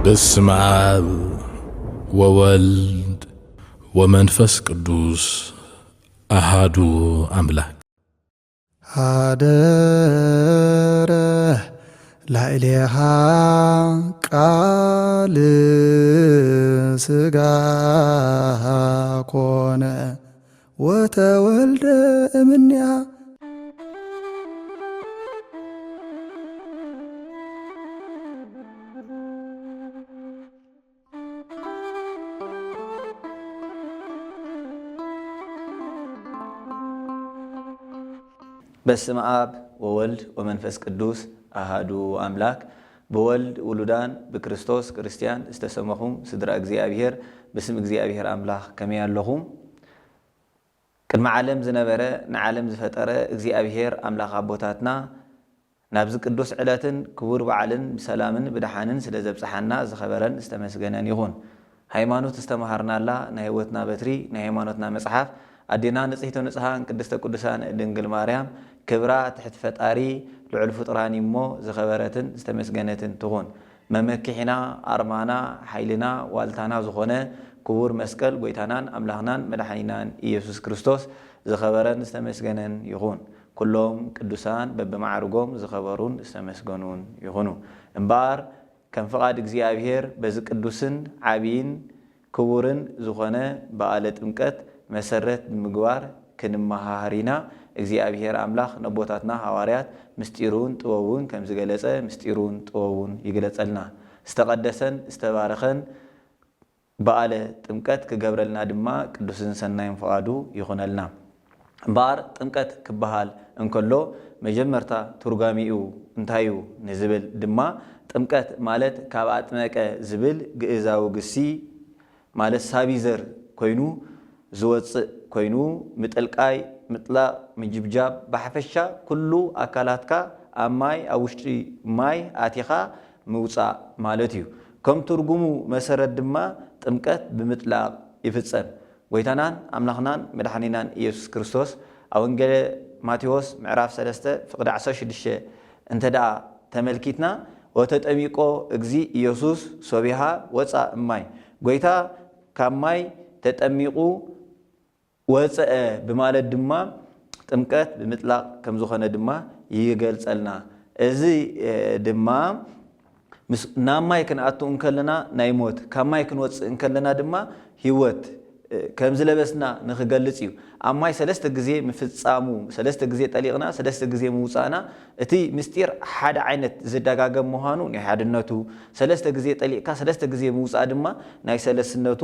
በስመ አብ ወወልድ ወመንፈስ ቅዱስ አሃዱ አምላክ። ሀደረ ላዕሌሃ ቃል ሥጋ ኮነ ወተወልደ እምኔሃ። በስመ አብ ወወልድ ወመንፈስ ቅዱስ አሃዱ አምላክ። ብወልድ ውሉዳን ብክርስቶስ ክርስቲያን ዝተሰመኹም ስድራ እግዚኣብሔር፣ ብስም እግዚኣብሔር ኣምላኽ ከመይ ኣለኹም? ቅድሚ ዓለም ዝነበረ ንዓለም ዝፈጠረ እግዚኣብሔር ኣምላኽ ኣቦታትና ናብዚ ቅዱስ ዕለትን ክቡር በዓልን ብሰላምን ብደሓንን ስለ ዘብጽሓና ዝኸበረን ዝተመስገነን ይኹን። ሃይማኖት ዝተመሃርናላ ናይ ህይወትና በትሪ ናይ ሃይማኖትና መጽሓፍ ኣዴና ንጽሕተ ንጽሓን ቅድስተ ቅዱሳን ድንግል ማርያም ክብራ ትሕቲ ፈጣሪ ልዑል ፍጡራን እሞ ዝኸበረትን ዝተመስገነትን ትኹን። መመክሒና፣ ኣርማና፣ ሓይልና፣ ዋልታና ዝኾነ ክቡር መስቀል ጎይታናን ኣምላኽናን መድሓኒናን ኢየሱስ ክርስቶስ ዝኸበረን ዝተመስገነን ይኹን። ኩሎም ቅዱሳን በብማዕርጎም ዝኸበሩን ዝተመስገኑን ይኹኑ። እምበኣር ከም ፍቓድ እግዚኣብሔር በዚ ቅዱስን ዓብይን ክቡርን ዝኾነ በዓለ ጥምቀት መሰረት ብምግባር ክንመሃሃር ኢና። እግዚኣብሔር ኣምላኽ ነቦታትና ሃዋርያት ምስጢሩን ጥበቡን ከም ዝገለጸ ምስጢሩን ጥበቡን ይግለጸልና። ዝተቐደሰን ዝተባረኸን በዓለ ጥምቀት ክገብረልና ድማ ቅዱስን ሰናይን ፍቓዱ ይኹነልና። እምበኣር ጥምቀት ክበሃል እንከሎ መጀመርታ ትርጓሜኡ እንታይ እዩ ንዝብል ድማ ጥምቀት ማለት ካብ ኣጥመቀ ዝብል ግእዛዊ ግሲ ማለት ሳቢ ዘር ኮይኑ ዝወፅእ ኮይኑ ምጥልቃይ፣ ምጥላቕ፣ ምጅብጃብ ብሓፈሻ ኩሉ ኣካላትካ ኣብ ማይ ኣብ ውሽጢ ማይ ኣቲኻ ምውፃእ ማለት እዩ። ከም ትርጉሙ መሰረት ድማ ጥምቀት ብምጥላቕ ይፍጸም። ጎይታናን ኣምላኽናን መድሓኒናን ኢየሱስ ክርስቶስ ኣብ ወንጌለ ማቴዎስ ምዕራፍ ሰለስተ ፍቕዲ ዓሰርተ ሽዱሽተ እንተ ደኣ ተመልኪትና ወተጠሚቆ እግዚ ኢየሱስ ሶቢሃ ወፃ እማይ፣ ጎይታ ካብ ማይ ተጠሚቑ ወፀአ ብማለት ድማ ጥምቀት ብምጥላቕ ከም ዝኾነ ድማ ይገልጸልና። እዚ ድማ ምስ ናብ ማይ ክንኣቱ እንከለና ናይ ሞት፣ ካብ ማይ ክንወፅእ እንከለና ድማ ህይወት ከም ዝለበስና ንክገልጽ እዩ። ኣብ ማይ ሰለስተ ግዜ ምፍጻሙ፣ ሰለስተ ግዜ ጠሊቕና ሰለስተ ግዜ ምውፃእና እቲ ምስጢር ሓደ ዓይነት ዝደጋገም ምዃኑ ናይ ሓድነቱ፣ ሰለስተ ግዜ ጠሊቕካ ሰለስተ ግዜ ምውፃእ ድማ ናይ ሰለስነቱ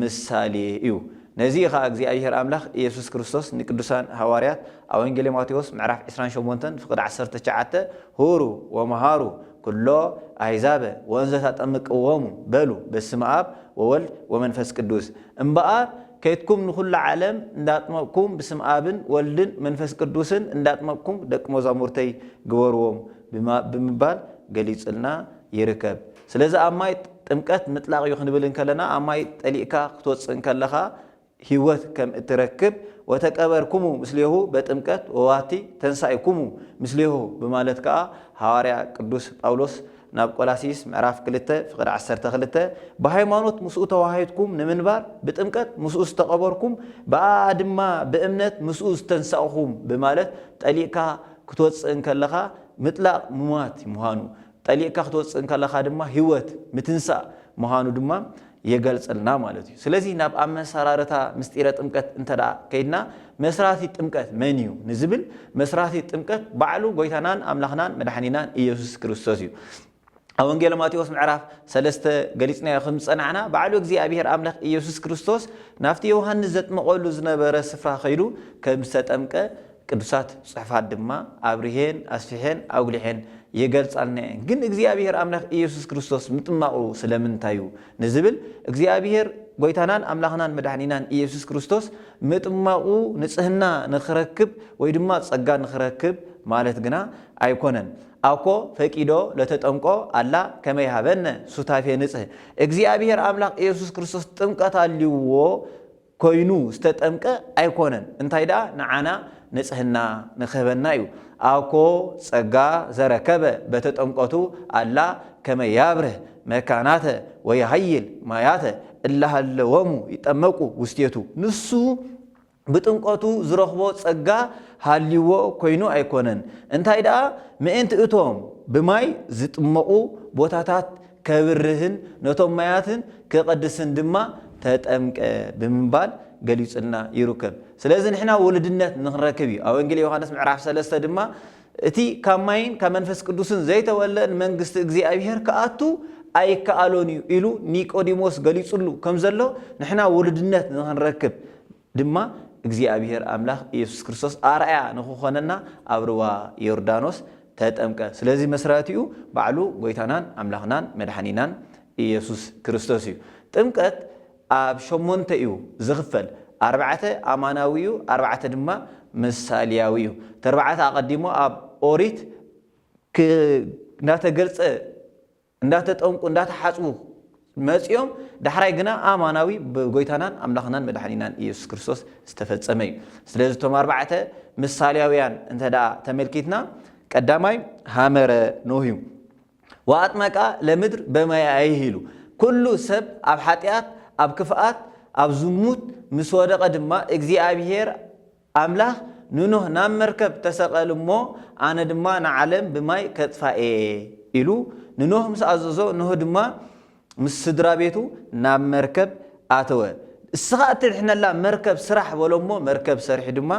ምሳሌ እዩ። ነዚ ኸኣ እግዚኣብሔር ኣምላኽ ኢየሱስ ክርስቶስ ንቅዱሳን ሃዋርያት ኣብ ወንጌል ማቴዎስ ምዕራፍ ዕስራን ሸሞንተን ፍቕዲ ዓሰርተ ትሽዓተ ሁሩ ወመሃሩ ኩሎ ኣሕዛበ ወእንዘ ታጠምቅዎሙ በሉ በስመ ኣብ ወወልድ ወመንፈስ ቅዱስ እምበኣር ከይትኩም ንኹሉ ዓለም እንዳጥመቕኩም ብስም ኣብን ወልድን መንፈስ ቅዱስን እንዳጥመቕኩም ደቂ መዛሙርተይ ግበርዎም ብምባል ገሊጽልና ይርከብ። ስለዚ ኣብ ማይ ጥምቀት ምጥላቕ እዩ ክንብል እንከለና ኣብ ማይ ጠሊእካ ክትወፅእ እንከለኻ ህይወት ከም እትረክብ ወተቀበርኩሙ ምስሌሁ በጥምቀት ወዋቲ ተንሳኢኩሙ ምስሌሁ ብማለት ከዓ ሃዋርያ ቅዱስ ጳውሎስ ናብ ቆላሲስ ምዕራፍ ክልተ ፍቕዲ ዓሰርተ ክልተ ብሃይማኖት ምስኡ ተዋሂድኩም ንምንባር ብጥምቀት ምስኡ ዝተቐበርኩም ብኣ ድማ ብእምነት ምስኡ ዝተንሳእኹም ብማለት ጠሊቕካ ክትወፅእ እንከለኻ ምጥላቕ ምሟት ምዃኑ ጠሊቕካ ክትወፅእ እንከለኻ ድማ ህይወት ምትንሳእ ምዃኑ ድማ የገልፅልና ማለት እዩ። ስለዚ ናብ ኣመሰራርታ ምስጢረ ጥምቀት እንተ ከይድና መስራቲ ጥምቀት መን እዩ ንዝብል መስራቲ ጥምቀት ባዕሉ ጎይታናን ኣምላኽናን መድሓኒናን ኢየሱስ ክርስቶስ እዩ። ኣብ ወንጌል ማቴዎስ ምዕራፍ ሰለስተ ገሊፅናዮ ከም ዝፀናዕና ባዕሉ እግዚኣብሔር ኣምላኽ ኢየሱስ ክርስቶስ ናብቲ ዮሃንስ ዘጥመቐሉ ዝነበረ ስፍራ ከይዱ ከም ዝተጠምቀ ቅዱሳት ጽሑፋት ድማ ኣብርሄን ኣስፊሐን ኣጉሊሐን ይገልጻልና እየን። ግን እግዚኣብሔር ኣምላኽ ኢየሱስ ክርስቶስ ምጥማቑ ስለምንታይ እዩ ንዝብል እግዚኣብሔር ጎይታናን ኣምላኽናን መድሓኒናን ኢየሱስ ክርስቶስ ምጥማቑ ንጽህና ንኽረክብ ወይ ድማ ጸጋ ንኽረክብ ማለት ግና ኣይኮነን። ኣኮ ፈቂዶ ለተጠምቆ ኣላ ከመ ይሃበነ ሱታፌ ንጽህ እግዚኣብሔር ኣምላኽ ኢየሱስ ክርስቶስ ጥምቀት ኣልዎ ኮይኑ ዝተጠምቀ ኣይኮነን እንታይ ደኣ ንዓና ንጽህና ንክህበና እዩ። አኮ ጸጋ ዘረከበ በተጠምቀቱ አላ ከመ ያብርህ መካናተ ወየሃይል ማያተ እላሃለወሙ ይጠመቁ ውስቴቱ። ንሱ ብጥምቀቱ ዝረኽቦ ጸጋ ሃልይዎ ኮይኑ ኣይኮነን። እንታይ ደኣ ምእንቲ እቶም ብማይ ዝጥመቑ ቦታታት ከብርህን ነቶም ማያትን ክቐድስን ድማ ተጠምቀ ብምባል ገሊጹልና ይርከብ። ስለዚ ንሕና ውሉድነት ንኽንረክብ እዩ። ኣብ ወንጌል ዮሃንስ ምዕራፍ ሰለስተ ድማ እቲ ካብ ማይን ካብ መንፈስ ቅዱስን ዘይተወልደ ንመንግስቲ እግዚኣብሔር ክኣቱ ኣይከኣሎን እዩ ኢሉ ኒቆዲሞስ ገሊጹሉ ከም ዘሎ ንሕና ውሉድነት ንኽንረክብ ድማ እግዚኣብሔር ኣምላኽ ኢየሱስ ክርስቶስ ኣርኣያ ንኽኾነና ኣብ ርዋ ዮርዳኖስ ተጠምቀ። ስለዚ መስራቲኡ ባዕሉ ጎይታናን ኣምላኽናን መድሓኒናን ኢየሱስ ክርስቶስ እዩ። ጥምቀት ኣብ ሸሞንተ እዩ ዝኽፈል። ኣርባዕተ ኣማናዊ እዩ፣ ኣርባዕተ ድማ ምሳልያዊ እዩ። እቲ ኣርባዕተ ኣቐዲሞ ኣብ ኦሪት ክ-፣ እናተገልጸ፣ እንዳተጠምቁ፣ እንዳተሓጽቡ መጺኦም፣ ዳሕራይ ግና ኣማናዊ ብጎይታናን ኣምላኽናን መድሓኒናን ኢየሱስ ክርስቶስ ዝተፈጸመ እዩ። ስለዚ እቶም ኣርባዕተ ምሳልያውያን እንተ ደኣ ተመልኪትና፣ ቀዳማይ ሃመረ ኖህ እዩ። ወአጥመቃ ለምድር በማየ አይህ ኢሉ። ኩሉ ሰብ ኣብ ሓጢኣት፣ ኣብ ክፍኣት፣ ኣብ ዝሙት ምስ ወደቐ ድማ እግዚኣብሔር ኣምላኽ ንኖህ ናብ መርከብ ተሰቐል እሞ ኣነ ድማ ንዓለም ብማይ ከጥፋ እየ ኢሉ ንኖህ ምስ ኣዘዞ ኖህ ድማ ምስ ስድራ ቤቱ ናብ መርከብ ኣተወ። እስኻ እትድሕነላ መርከብ ስራሕ በሎ እሞ መርከብ ሰሪሑ ድማ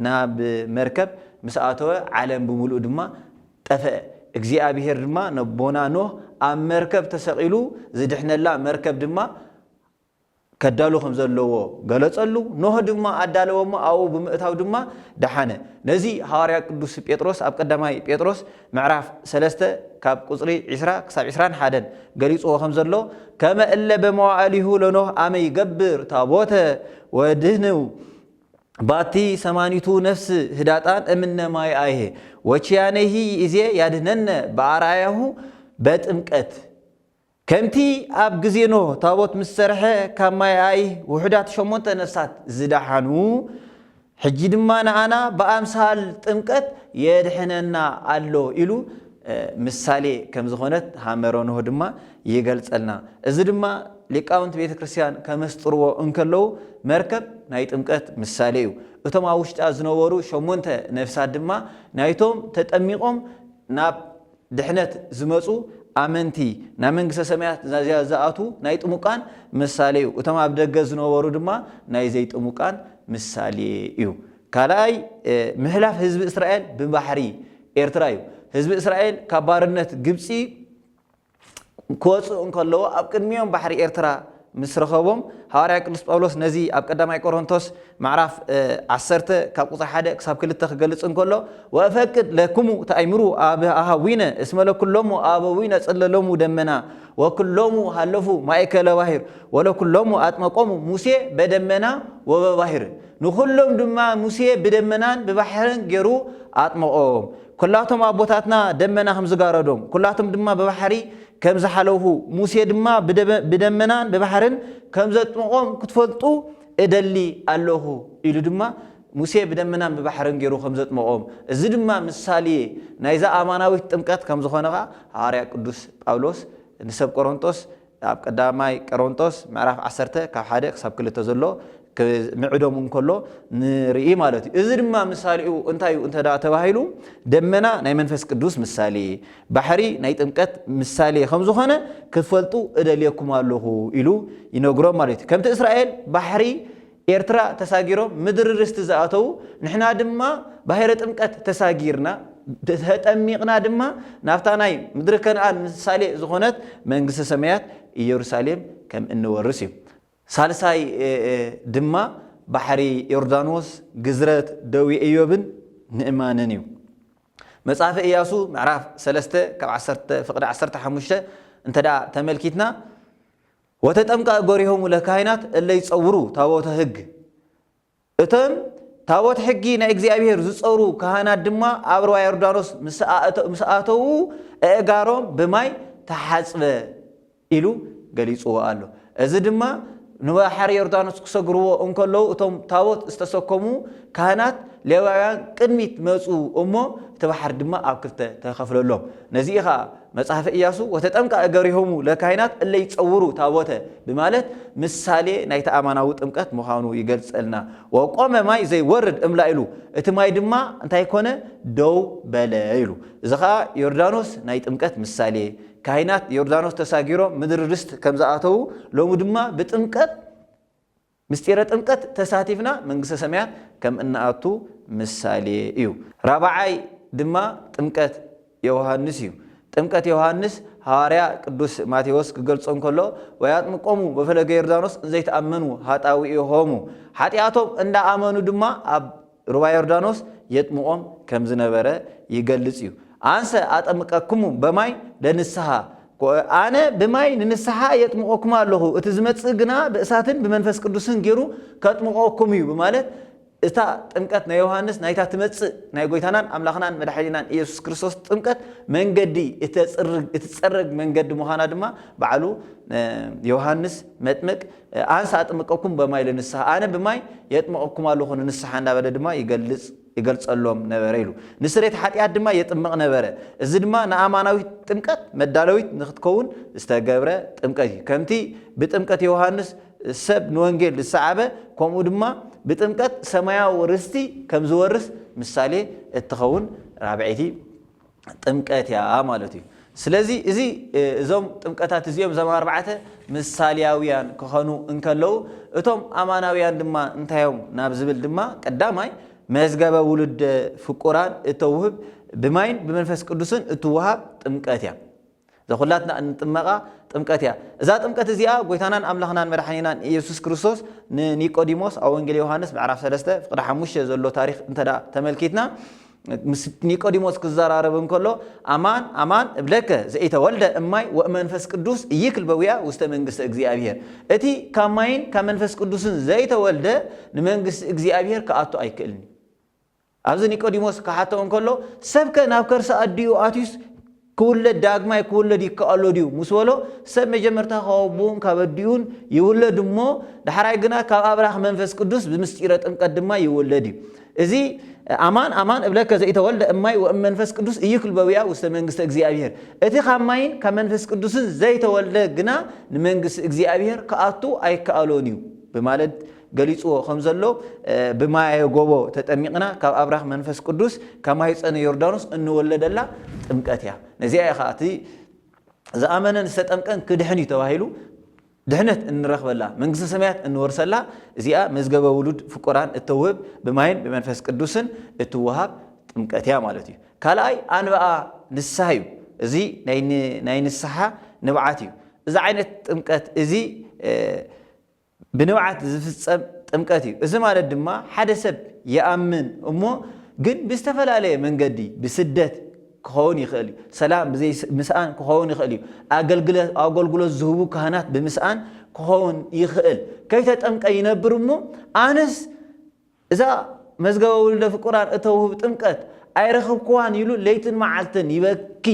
ናብ መርከብ ምስ ኣተወ ዓለም ብምሉኡ ድማ ጠፍአ። እግዚኣብሔር ድማ ነቦና ኖህ ኣብ መርከብ ተሰቒሉ ዝድሕነላ መርከብ ድማ ከዳሉ ከም ዘለዎ ገለጸሉ። ኖህ ድማ ኣዳለወ እሞ ኣብኡ ብምእታው ድማ ደሓነ። ነዚ ሃዋርያ ቅዱስ ጴጥሮስ ኣብ ቀዳማይ ጴጥሮስ ምዕራፍ ሰለስተ ካብ ቁጽሪ ዕስራ ክሳብ ዕስራን ሓደን ገሊጽዎ ከም ዘሎ፣ ከመ እለ በመዋዕሊሁ ለኖህ ኣመ ይገብር ታቦተ ወድህንው ባቲ ሰማኒቱ ነፍስ ህዳጣን እምነ ማይ አይሄ ወቺያነሂ ይእዜ ያድህነነ በአርአያሁ በጥምቀት። ከምቲ ኣብ ግዜ ኖህ ታቦት ምስ ሰርሐ ካብ ማይ ኣይህ ውሑዳት ሸሞንተ ነፍሳት ዝደሓኑ፣ ሕጂ ድማ ንኣና ብኣምሳል ጥምቀት የድሕነና ኣሎ ኢሉ፣ እ፣ ምሳሌ ከም ዝኾነት ሃመረ ኖህ ድማ ይገልጸልና። እዚ ድማ ሊቃውንቲ ቤተ ክርስቲያን ከመስጥርዎ እንከለዉ መርከብ ናይ ጥምቀት ምሳሌ እዩ። እቶም ኣብ ውሽጣ ዝነበሩ ሸሞንተ ነፍሳት ድማ ናይቶም ተጠሚቖም ናብ ድሕነት ዝመጹ ኣመንቲ ናብ መንግስተ ሰማያት ናዚያ ዝኣትዉ ናይ ጥሙቃን ምሳሌ እዩ። እቶም ኣብ ደገ ዝነበሩ ድማ ናይ ዘይጥሙቃን ምሳሌ እዩ። ካልኣይ፣ እ፣ ምሕላፍ ህዝቢ እስራኤል ብባሕሪ ኤርትራ እዩ። ህዝቢ እስራኤል ካብ ባርነት ግብጺ ክወጽኡ እንከለዉ ኣብ ቅድሚኦም ባሕሪ ኤርትራ ምስ ረኸቦም፣ ሃዋርያ ቅዱስ ጳውሎስ ነዚ ኣብ ቀዳማይ ቆሮንቶስ ምዕራፍ፣ እ፣ ዓሰርተ ካብ ቁጽሪ ሓደ ክሳብ ክልተ ክገልጽ እንከሎ፣ "ወእፈቅድ ለክሙ ተኣይምሩ አብ አሃዊነ እስመ ለኩሎሙ አበዊነ ጸለሎሙ ደመና ወኩሎሙ ሃለፉ ማእከለ ባሕር ወለኩሎሙ አጥመቆሙ ሙሴ በደመና ወበባሕር።" ንኹሎም ድማ ሙሴ ብደመናን ብባሕርን ገይሩ ኣጥመቖም። ኩላቶም ኣቦታትና ደመና ከም ዝጋረዶም፣ ኩላቶም ድማ ብባሕሪ ከም ዝሓለፉ፣ ሙሴ ድማ ብደበ-፣ ብደመናን ብባሕርን ከም ዘጥመቖም ክትፈልጡ እደሊ ኣለኹ ኢሉ ድማ ሙሴ ብደመናን ብባሕርን ገይሩ ከም ዘጥመቖም፣ እዚ ድማ ምሳሌ ናይዛ ኣማናዊት ጥምቀት ከም ዝኾነ ኸዓ ሃዋርያ ቅዱስ ጳውሎስ ንሰብ ቆሮንጦስ ኣብ ቀዳማይ ቆሮንጦስ ምዕራፍ ዓሰርተ ካብ ሓደ ክሳብ ክልተ ዘሎ ክምዕዶም እንከሎ ንርኢ ማለት እዩ። እዚ ድማ ምሳሌኡ እንታይ እዩ እንተ ደኣ ተባሂሉ፣ ደመና ናይ መንፈስ ቅዱስ ምሳሌ፣ ባሕሪ ናይ ጥምቀት ምሳሌ ከም ዝኾነ ክትፈልጡ እደልየኩም ኣለኹ ኢሉ ይነግሮም ማለት እዩ። ከምቲ እስራኤል ባሕሪ ኤርትራ ተሳጊሮም ምድሪ ርስቲ ዝኣተዉ፣ ንሕና ድማ ባሕረ ጥምቀት ተሳጊርና፣ ተጠሚቕና ድማ ናብታ ናይ ምድሪ ከነኣን ምሳሌ ዝኾነት መንግስተ ሰማያት ኢየሩሳሌም ከም እንወርስ እዩ። ሳልሳይ፣ እ፣ እ፣ ድማ ባሕሪ ዮርዳኖስ ግዝረት ደዌ ኢዮብን ምእማንን እዩ። መጽሓፈ ኢያሱ ምዕራፍ ሰለስተ ካብ ዓሰርተ ፍቕዲ ዓሰርተ ሓሙሽተ እንተ ደኣ ተመልኪትና፣ "ወተጠምቀ እገሪሆሙ ለካህናት እለ ይጸውሩ ታቦተ ሕግ።" እቶም ታቦት ሕጊ ናይ እግዚኣብሔር ዝጸውሩ ካህናት ድማ ኣብ ርዋ ዮርዳኖስ ምስ ኣእተ-፣ ምስ ኣተዉ፣ ኣእጋሮም ብማይ ተሓጽበ ኢሉ ገሊጽዎ ኣሎ። እዚ ድማ ንባሕሪ ዮርዳኖስ ክሰግርዎ እንከለዉ፣ እቶም ታቦት ዝተሰከሙ ካህናት ሌዋውያን ቅድሚት መጹ እሞ፣ እቲ ባሕሪ ድማ ኣብ ክልተ ተኸፍለሎም። ነዚ ኸኣ መጽሓፈ ኢያሱ፣ "ወተጠምቃ እገሪሆሙ ለካህናት እለ ይጸውሩ ታቦተ" ብማለት ምሳሌ ናይቲ ኣማናዊ ጥምቀት ምዃኑ ይገልጸልና። "ወቆመ ማይ ዘይወርድ እምላኢሉ"፣ እቲ ማይ ድማ እንታይ ኮነ? ደው በለ ኢሉ። እዚ ኸኣ ዮርዳኖስ ናይ ጥምቀት ምሳሌ፣ ካህናት ዮርዳኖስ ተሳጊሮም ምድሪ ርስት ከም ዝኣተዉ፣ ሎሚ ድማ ብጥምቀት፣ ምስጢረ ጥምቀት ተሳቲፍና መንግስተ ሰማያት ከም እንኣቱ ምሳሌ እዩ። ራብዓይ ድማ ጥምቀት ዮሃንስ እዩ። ጥምቀት ዮሃንስ፣ ሃዋርያ ቅዱስ ማቴዎስ ክገልጾ እንከሎ፣ "ወያጥምቆሙ በፈለገ ዮርዳኖስ እንዘይተኣመኑ ኃጣውኢሆሙ"፣ ሓጢኣቶም እንዳኣመኑ ድማ ኣብ ሩባ ዮርዳኖስ የጥምቖም ከም ዝነበረ ይገልጽ እዩ። "ኣንሰ ኣጠምቀክሙ በማይ ለንስሓ"፣ ኮ-፣ "ኣነ ብማይ ንንስሓ የጥምቐኩም ኣለኹ፣ እቲ ዝመጽእ ግና ብእሳትን ብመንፈስ ቅዱስን ገይሩ ከጥምቐኩም እዩ" ብማለት፣ እታ ጥምቀት ናይ ዮሃንስ፣ ናይታ ትመጽእ ናይ ጎይታናን ኣምላኽናን መድሓኒናን ኢየሱስ ክርስቶስ ጥምቀት መንገዲ እተጽርግ-፣ እትጸረግ መንገዲ ምዃና ድማ ባዕሉ፣ እ፣ ዮሃንስ መጥምቅ፣ "ኣንሰ ኣጥምቀኩም በማይ ለንስሓ"፣ "ኣነ ብማይ የጥምቐኩም ኣለኹ ንንስሓ" እንዳበለ ድማ ይገልጽ፣ ይገልጸሎም ነበረ ኢሉ። "ንስሬት ሓጢኣት ድማ የጥምቕ ነበረ"። እዚ ድማ ንኣማናዊት ጥምቀት መዳለዊት ንክትከውን ዝተገብረ ጥምቀት እዩ። ከምቲ ብጥምቀት ዮሃንስ ሰብ ንወንጌል ዝሰዓበ፣ ከምኡ ድማ ብጥምቀት ሰማያዊ ርስቲ ከም ዝወርስ ምሳሌ እትኸውን ራብዐይቲ ጥምቀት እያ ማለት እዩ። ስለዚ እዚ፣ እ፣ እዞም ጥምቀታት እዚኦም፣ እዞም ኣርባዕተ ምሳሌያውያን ክኾኑ እንከለዉ፣ እቶም ኣማናውያን ድማ እንታዮም ናብ ዝብል ድማ፣ ቀዳማይ መዝገበ ውሉድ ፍቁራን እተውህብ ብማይን ብመንፈስ ቅዱስን እትወሃብ ጥምቀት እያ። እዛ ኩላትና እንጥመቓ ጥምቀት እያ። እዛ ጥምቀት እዚኣ ጎይታናን ኣምላኽናን መድሓኒናን ኢየሱስ ክርስቶስ ንኒቆዲሞስ ኣብ ወንጌል ዮሃንስ ምዕራፍ ሰለስተ ፍቕዲ ሓሙሽተ ዘሎ ታሪኽ እንተ ደኣ ተመልኪትና፣ ምስ ኒቆዲሞስ ክዘራረብ እንከሎ፣ "ኣማን ኣማን እብለከ ዘኢተወልደ እማይ ወእመንፈስ ቅዱስ ኢይክል በዊያ ውስተ መንግስተ እግዚኣብሔር"፣ እቲ ካብ ማይን ካብ መንፈስ ቅዱስን ዘይተወልደ ንመንግስቲ እግዚኣብሔር ክኣቱ ኣይክእልን እዩ። ኣብዚ ኒቆዲሞስ ክሓቶ እንከሎ፣ "ሰብከ ናብ ከርሲ ኣዲኡ ኣትዩስ ክውለድ ዳግማይ ክውለድ ይከኣሎ ድዩ?" ምስ በሎ፣ "ሰብ መጀመርታ ካብ ኣቦኡን ካብ ኣዲኡን ይውለድ እሞ፣ ዳሕራይ ግና ካብ ኣብራኽ መንፈስ ቅዱስ ብምስጢረ ጥምቀት ድማ ይውለድ እዩ። እዚ ኣማን ኣማን እብለከ ዘኢተወልደ እማይ ወእመንፈስ ቅዱስ ኢይክል በዊያ ውስተ መንግስተ እግዚኣብሔር። እቲ ካብ ማይን ካብ መንፈስ ቅዱስን ዘይተወልደ ግና ንመንግስቲ እግዚኣብሔር ክኣቱ ኣይከኣሎን እዩ" ብማለት ገሊጽዎ ከም ዘሎ፣ እ፣ ብማየ ጎቦ ተጠሚቕና ካብ ኣብራኽ መንፈስ ቅዱስ ካብ ማህጸነ ዮርዳኖስ እንወለደላ ጥምቀት እያ። ነዚኣ እያ ኸዓ እቲ ዝኣመነን ዝተጠምቀን ክድሕን እዩ ተባሂሉ ድሕነት እንረኽበላ፣ መንግስተ ሰማያት እንወርሰላ፣ እዚኣ መዝገበ ውሉድ ፍቁራን እተውህብ ብማይን ብመንፈስ ቅዱስን እትወሃብ ጥምቀት እያ ማለት እዩ። ካልኣይ ኣንብኣ ንስሓ እዩ። እዚ ናይ ን-፣ ናይ ንስሓ ንብዓት እዩ። እዚ ዓይነት ጥምቀት እዚ፣ እ፣ ብንብዓት ዝፍጸም ጥምቀት እዩ። እዚ ማለት ድማ ሓደ ሰብ ይኣምን እሞ ግን ብዝተፈላለየ መንገዲ፣ ብስደት ክኸውን ይኽእል እዩ፣ ሰላም ብዘይ ምስኣን ክኸውን ይኽእል እዩ፣ ኣገልግለ-፣ ኣገልግሎት ዝህቡ ካህናት ብምስኣን ክኸውን ይኽእል። ከይተጠምቀ ይነብር እሞ ኣነስ እዛ መዝገበ ውሉደ ፍቁራን እተውህብ ጥምቀት ኣይረኸብክዋን ኢሉ ለይትን መዓልትን ይበኪ፣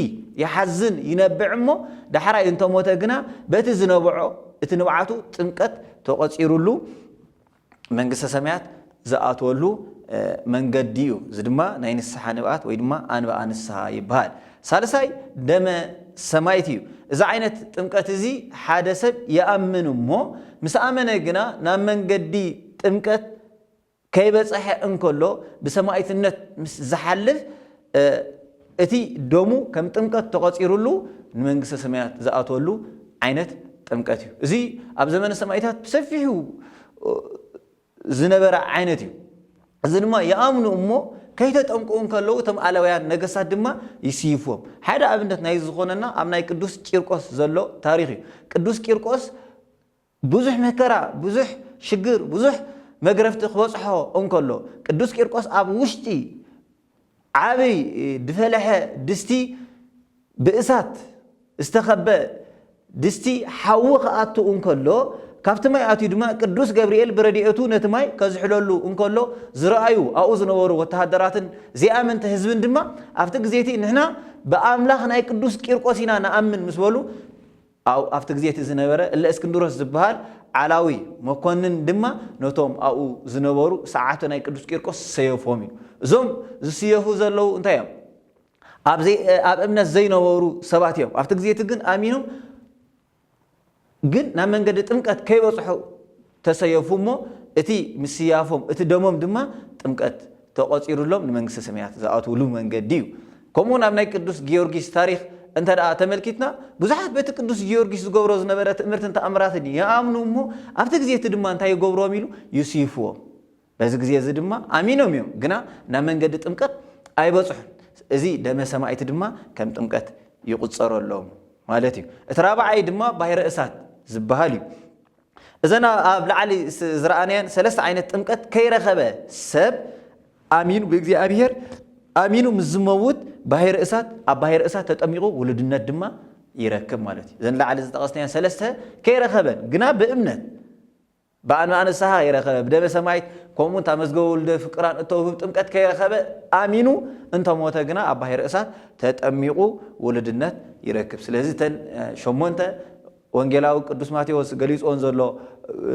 ይሓዝን፣ ይነብዕ እሞ ዳሕራይ እንተሞተ ግና በቲ ዝነብዖ እቲ ንብዓቱ ጥምቀት ተቖጺሩሉ መንግስተ ሰማያት ዝኣትወሉ፣ እ፣ መንገዲ እዩ። እዚ ድማ ናይ ንስሓ ንብዓት ወይ ድማ ኣንብኣ ንስሓ ይበሃል። ሳልሳይ ደመ ሰማይት እዩ። እዚ ዓይነት ጥምቀት እዚ ሓደ ሰብ ይኣምን እሞ ምስ ኣመነ ግና ናብ መንገዲ ጥምቀት ከይበጽሐ እንከሎ ብሰማይትነት ምስ ዝሓልፍ፣ እ፣ እቲ ደሙ ከም ጥምቀት ተቖጺሩሉ ንመንግስተ ሰማያት ዝኣትወሉ ዓይነት ጥምቀት እዩ። እዚ ኣብ ዘመነ ሰማይታት ብሰፊሑ፣ እ፣ ዝነበረ ዓይነት እዩ። እዚ ድማ ይኣምኑ እሞ ከይተጠምቁ እንከለዉ እቶም ኣለውያን ነገስታት ድማ ይስይፍዎም። ሓደ ኣብነት ናይ ዝኾነና ኣብ ናይ ቅዱስ ቂርቆስ ዘሎ ታሪኽ እዩ። ቅዱስ ቂርቆስ ብዙሕ መከራ፣ ብዙሕ ሽግር፣ ብዙሕ መግረፍቲ ክበጽሖ እንከሎ፣ ቅዱስ ቂርቆስ ኣብ ውሽጢ ዓቢ ድፈለሐ ድስቲ ብእሳት ዝተኸበ ድስቲ ሓዊ ክኣቱ እንከሎ፣ ካብቲ ማይ ኣትዩ ድማ ቅዱስ ገብርኤል ብረድኤቱ ነቲ ማይ ከዝሕለሉ እንከሎ ዝረኣዩ ኣብኡ ዝነበሩ ወተሃደራትን ዘይኣመንቲ ህዝብን ድማ ኣብቲ ግዜ እቲ ንሕና ብኣምላኽ ናይ ቅዱስ ቂርቆስ ኢና ንኣምን ምስ በሉ፣ ኣብ-፣ ኣብቲ ግዜ እቲ ዝነበረ እለ እስክንድሮስ ዝበሃል ዓላዊ መኮንን ድማ ነቶም ኣብኡ ዝነበሩ ሰዓብቲ ናይ ቅዱስ ቂርቆስ ሰየፎም እዩ። እዞም ዝስየፉ ዘለዉ እንታይ እዮም? ኣብ ዘይ-፣ ኣብ እምነት ዘይነበሩ ሰባት እዮም። ኣብቲ ግዜ እቲ ግን ኣሚኖም ግን ናብ መንገዲ ጥምቀት ከይበጽሑ ተሰየፉ እሞ፣ እቲ ምስያፎም፣ እቲ ደሞም ድማ ጥምቀት ተቖጺሩሎም ንመንግስተ ሰማያት ዝኣትውሉ መንገዲ እዩ። ከምኡውን ኣብ ናይ ቅዱስ ጊዮርጊስ ታሪኽ እንተ ደኣ ተመልኪትና፣ ብዙሓት በቲ ቅዱስ ጊዮርጊስ ዝገብሮ ዝነበረ ትእምርትን ተኣምራትን ይኣምኑ እሞ፣ ኣብቲ ግዜ እቲ ድማ እንታይ ይገብሮም ኢሉ? ይስይፍዎም። በዚ ግዜ እዚ ድማ ኣሚኖም እዮም፣ ግና ናብ መንገዲ ጥምቀት ኣይበጽሑን። እዚ ደመ ሰማዕቲ ድማ ከም ጥምቀት ይቑጸረሎም ማለት እዩ። እቲ ራብዓይ ድማ ባሕረ እሳት ዝበሃል እዩ። እዘን ኣብ ላዕሊ ስ-፣ ዝረኣናየን ሰለስተ ዓይነት ጥምቀት ከይረኸበ ሰብ ኣሚኑ ብእግዚኣብሔር ኣሚኑ ምስ ዝመውት ባሕረ እሳት፣ ኣብ ባሕረ እሳት ተጠሚቑ ውሉድነት ድማ ይረክብ ማለት እዩ። እዘን ላዕሊ ዝጠቐስናየን ሰለስተ ከይረኸበን ግና ብእምነት ብኣንብኣ ንስሓ ከይረኸበ፣ ብደመ ሰማዕት፣ ከምኡ እውን እታ መዝገበ ውሉደ ፍቅራን እተውህብ ጥምቀት ከይረኸበ ኣሚኑ እንተሞተ ግና ኣብ ባሕረ እሳት ተጠሚቑ ውሉድነት ይረክብ። ስለዚ እተን፣ እ፣ ሸሞንተ ወንጌላዊ ቅዱስ ማቴዎስ ገሊጽዎን ዘሎ፣ እ፣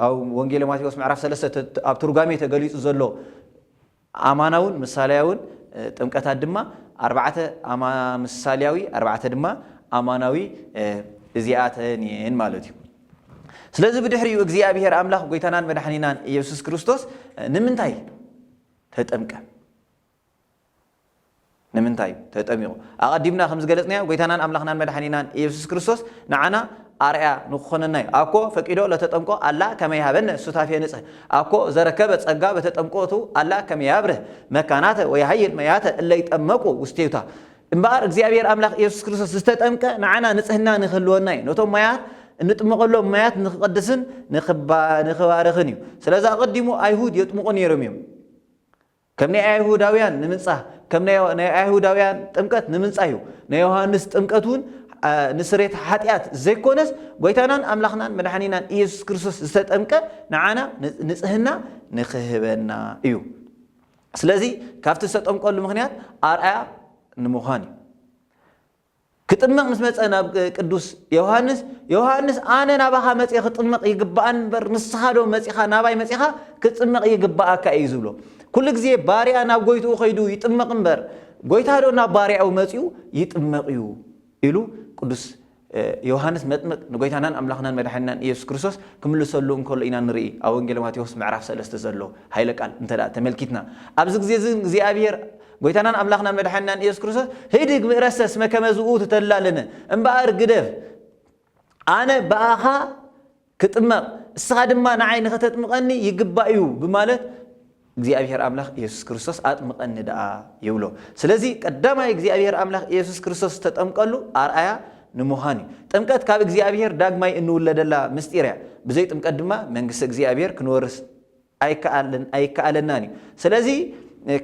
ኣብ ወንጌል ማቴዎስ ምዕራፍ ሰለስተ ተ-፣ ኣብ ትርጓሜ ተገሊጹ ዘሎ ኣማናውን ምሳሌያውን፣ እ፣ ጥምቀታት ድማ ኣርባዕተ ኣማ-፣ ምሳሌያዊ፣ ኣርባዕተ ድማ ኣማናዊ፣ እ፣ እዚኣተን እየን ማለት እዩ። ስለዚ ብድሕሪኡ እግዚኣብሔር ኣምላኽ ጎይታናን መድሓኒናን ኢየሱስ ክርስቶስ፣ እ፣ ንምንታይ ተጠምቀ? ንምንታይ ተጠሚቑ? ኣቐዲምና ከም ዝገለጽናዮ፣ ጎይታናን ኣምላኽናን መድሓኒናን ኢየሱስ ክርስቶስ ንዓና ኣርኣያ ንክኾነና እዩ። ኣኮ ፈቂዶ ለተጠምቆ ኣላ ከመ ይሃበነ ሱታፌ ንጽህ። ኣኮ ዘረከበ ጸጋ በተጠምቆቱ ኣላ ከመ ያብርህ መካናተ ወይሃይል መያተ እለ ይጠመቁ ውስቴታ። እምበኣር እግዚኣብሔር ኣምላኽ ኢየሱስ ክርስቶስ ዝተጠምቀ ንዓና ንጽህና ንክህልወና እዩ። ነቶም ማያት እንጥመቐሎም ማያት ንክቐድስን ንክባ-፣ ንክባርኽን እዩ። ስለዚ ኣቐዲሙ ኣይሁድ የጥምቑ ነይሮም እዮም። ከም ናይ ኣይሁዳውያን ንምንጻህ፣ ከም ናይ፣ ናይ ኣይሁዳውያን ጥምቀት ንምንጻህ እዩ። ናይ ዮሃንስ ጥምቀት እውን፣ አ፣ ንስሬት ሓጢኣት ዘይኮነስ፣ ጎይታናን ኣምላኽናን መድሓኒናን ኢየሱስ ክርስቶስ ዝተጠምቀ ንዓና ን-፣ ንጽህና ንኽህበና እዩ። ስለዚ ካብቲ ዝተጠምቀሉ ምኽንያት ኣርኣያ ንምዃን እዩ። ክጥመቕ ምስ መጸ ናብ ቅዱስ ዮሃንስ፣ "ዮሃንስ፣ ኣነ ናባኻ መጺኤ ክጥመቕ ይግባኣኒ እምበር፣ ንስኻ ዶ መጺኻ፣ ናባይ መጺኻ ክትጥመቕ ይግባኣካ እዩ?" ዝብሎ። ኩሉ ግዜ ባርያ ናብ ጎይትኡ ከይዱ ይጥመቕ እምበር፣ ጎይታ ዶ ናብ ባርያኡ መጺኡ ይጥመቕ እዩ? ኢሉ ቅዱስ፣ እ፣ ዮሃንስ መጥምቅ ንጎይታናን ኣምላኽናን መድሓኒናን ኢየሱስ ክርስቶስ ክምልሰሉ እንከሎ ኢና ንርኢ። ኣብ ወንጌል ማቴዎስ ምዕራፍ ሰለስተ ዘሎ ሃይለ ቃል እንተ ደኣ ተመልኪትና፣ ኣብዚ ግዜ እዚ እግዚኣብሔር ጎይታናን ኣምላኽናን መድሓኒናን ኢየሱስ ክርስቶስ፣ "ህድግ ምእረሰ እስመ ከመ ዝኡ ትተላለነ፣ እምበኣር ግደፍ፣ ኣነ ብኣኻ ክጥመቕ፣ እስኻ ድማ ንዓይ ንኸተጥምቐኒ ይግባእ እዩ" ብማለት እግዚኣብሔር ኣምላኽ ኢየሱስ ክርስቶስ "ኣጥምቐኒ ደኣ" ይብሎ። ስለዚ ቀዳማይ እግዚኣብሔር ኣምላኽ ኢየሱስ ክርስቶስ ዝተጠምቀሉ ኣርኣያ ንምዃን እዩ። ጥምቀት ካብ እግዚኣብሔር ዳግማይ እንውለደላ ምስጢር እያ። ብዘይ ጥምቀት ድማ መንግስቲ እግዚኣብሔር ክንወርስ ኣይከኣልን-፣ ኣይከኣለናን እዩ። ስለዚ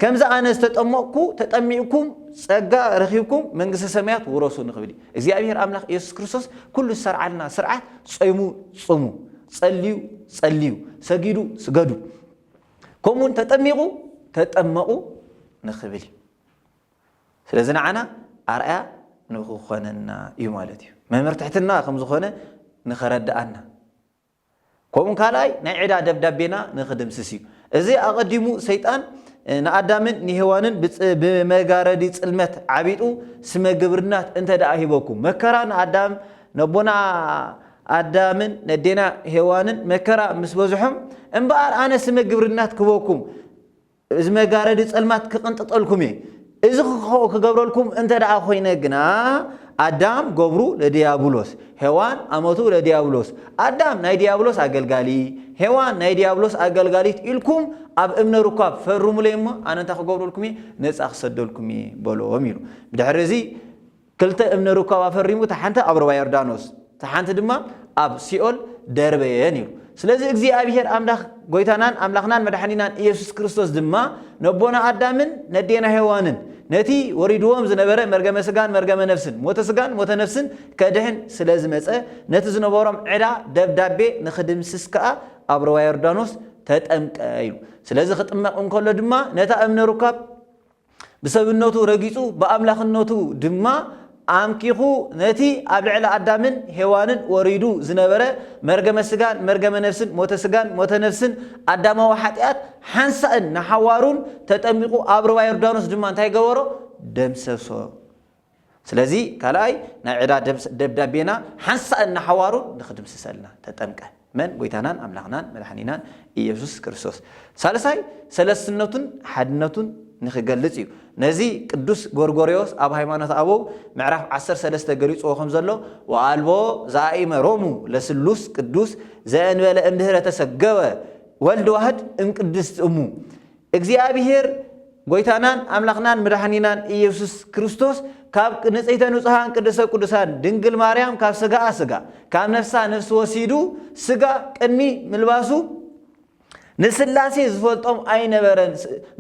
ከምዚ ኣነ ዝተጠመቕኩ ተጠሚቕኩም ጸጋ ረኺብኩም መንግስተ ሰማያት ውረሱ ንኽብል እዩ። እግዚኣብሔር ኣምላኽ ኢየሱስ ክርስቶስ ኩሉ ዝሰርዓልና ስርዓት ጾይሙ ጽሙ፣ ጸልዩ ጸልዩ፣ ሰጊዱ ስገዱ፣ ከምኡውን ተጠሚቑ ተጠመቑ ንኽብል እዩ። ስለዚ ንዓና ኣርኣያ ንኽኾነና እዩ ማለት እዩ። መምህር ትሕትና ከም ዝኾነ ንኸረድኣና። ከምኡ ካልኣይ ናይ ዕዳ ደብዳቤና ንኽድምስስ እዩ። እዚ ኣቐዲሙ ሰይጣን፣ እ፣ ንኣዳምን ንሄዋንን ብጽ-፣ ብመጋረዲ ጽልመት ዓቢጡ ስመ ግብርናት እንተ ደኣ ሂበኩም፣ መከራ ንኣዳም፣ ነቦና ኣዳምን ነዴና ሄዋንን መከራ ምስ በዝሖም፣ እምበኣር ኣነ ስመ ግብርናት ክህበኩም፣ እዚ መጋረዲ ጸልማት ክቕንጥጠልኩም እየ። እዚ ክኸ-፣ ክገብረልኩም እንተ ደኣ ኮይነ ግና፣ ኣዳም ገብሩ ለዲያብሎስ፣ ሄዋን ኣመቱ ለዲያብሎስ፣ ኣዳም ናይ ዲያብሎስ ኣገልጋሊ፣ ሄዋን ናይ ዲያብሎስ ኣገልጋሊት ኢልኩም ኣብ እምነ ሩካብ ፈርሙለይ እሞ፣ ኣነ እንታይ ክገብረልኩም እየ? ነጻ ክሰደልኩም እየ በሎም ኢሉ። ብድሕሪ እዚ ክልተ እምነ ሩካብ ኣፈሪሙ፣ እታ ሓንቲ ኣብ ሩባ ዮርዳኖስ፣ እታ ሓንቲ ድማ ኣብ ሲኦል ደርበየን ኢሉ። ስለዚ እግዚኣብሔር ኣምላኽ ጎይታናን ኣምላኽናን መድሓኒናን ኢየሱስ ክርስቶስ ድማ ነቦና ኣዳምን ነዴና ሄዋንን ነቲ ወሪድዎም ዝነበረ መርገመ ስጋን መርገመ ነፍስን፣ ሞተ ስጋን ሞተ ነፍስን ከድሕን ስለ ዝመጸ፣ ነቲ ዝነበሮም ዕዳ ደብዳቤ ንኽድምስስ ከኣ ኣብ ሩባ ዮርዳኖስ ተጠምቀ ኢሉ። ስለዚ ክጥመቕ እንከሎ ድማ ነታ እምነ ሩካብ ብሰብነቱ ረጊጹ ብኣምላኽነቱ ድማ ኣምኪኹ ነቲ ኣብ ልዕሊ ኣዳምን ሄዋንን ወሪዱ ዝነበረ መርገመ ስጋን መርገመ ነፍስን፣ ሞተ ስጋን ሞተ ነፍስን፣ ኣዳማዊ ሓጢኣት ሓንሳእን ንሓዋሩን ተጠሚቑ ኣብ ሩባ ዮርዳኖስ ድማ እንታይ ገበሮ? ደምሰሶ። ስለዚ ካልኣይ ናይ ዕዳ ደብስ-፣ ደብዳቤና ሓንሳእን ንሓዋሩን ንኽድምስሰልና ተጠምቀ። መን? ጎይታናን ኣምላኽናን መድሓኒናን ኢየሱስ ክርስቶስ። ሳልሳይ ሰለስትነቱን ሓድነቱን ንኽገልጽ እዩ። ነዚ ቅዱስ ጎርጎርዮስ ኣብ ሃይማኖት ኣበው ምዕራፍ ዓሰርተ ሰለስተ ገሊጽዎ ከም ዘሎ፣ ወኣልቦ ዘኣእመሮሙ ለስሉስ ቅዱስ ዘእንበለ እምድህረ ተሰገወ ወልድ ዋህድ እምቅድስት እሙ። እግዚኣብሔር ጎይታናን ኣምላኽናን መድሓኒናን ኢየሱስ ክርስቶስ ካብ ንጽሕተ ንጹሓን ቅድስተ ቅዱሳን ድንግል ማርያም ካብ ስጋኣ ስጋ ካብ ነፍሳ ነፍሲ ወሲዱ ስጋ ቅድሚ ምልባሱ ንስላሴ ዝፈልጦም ኣይነበረን።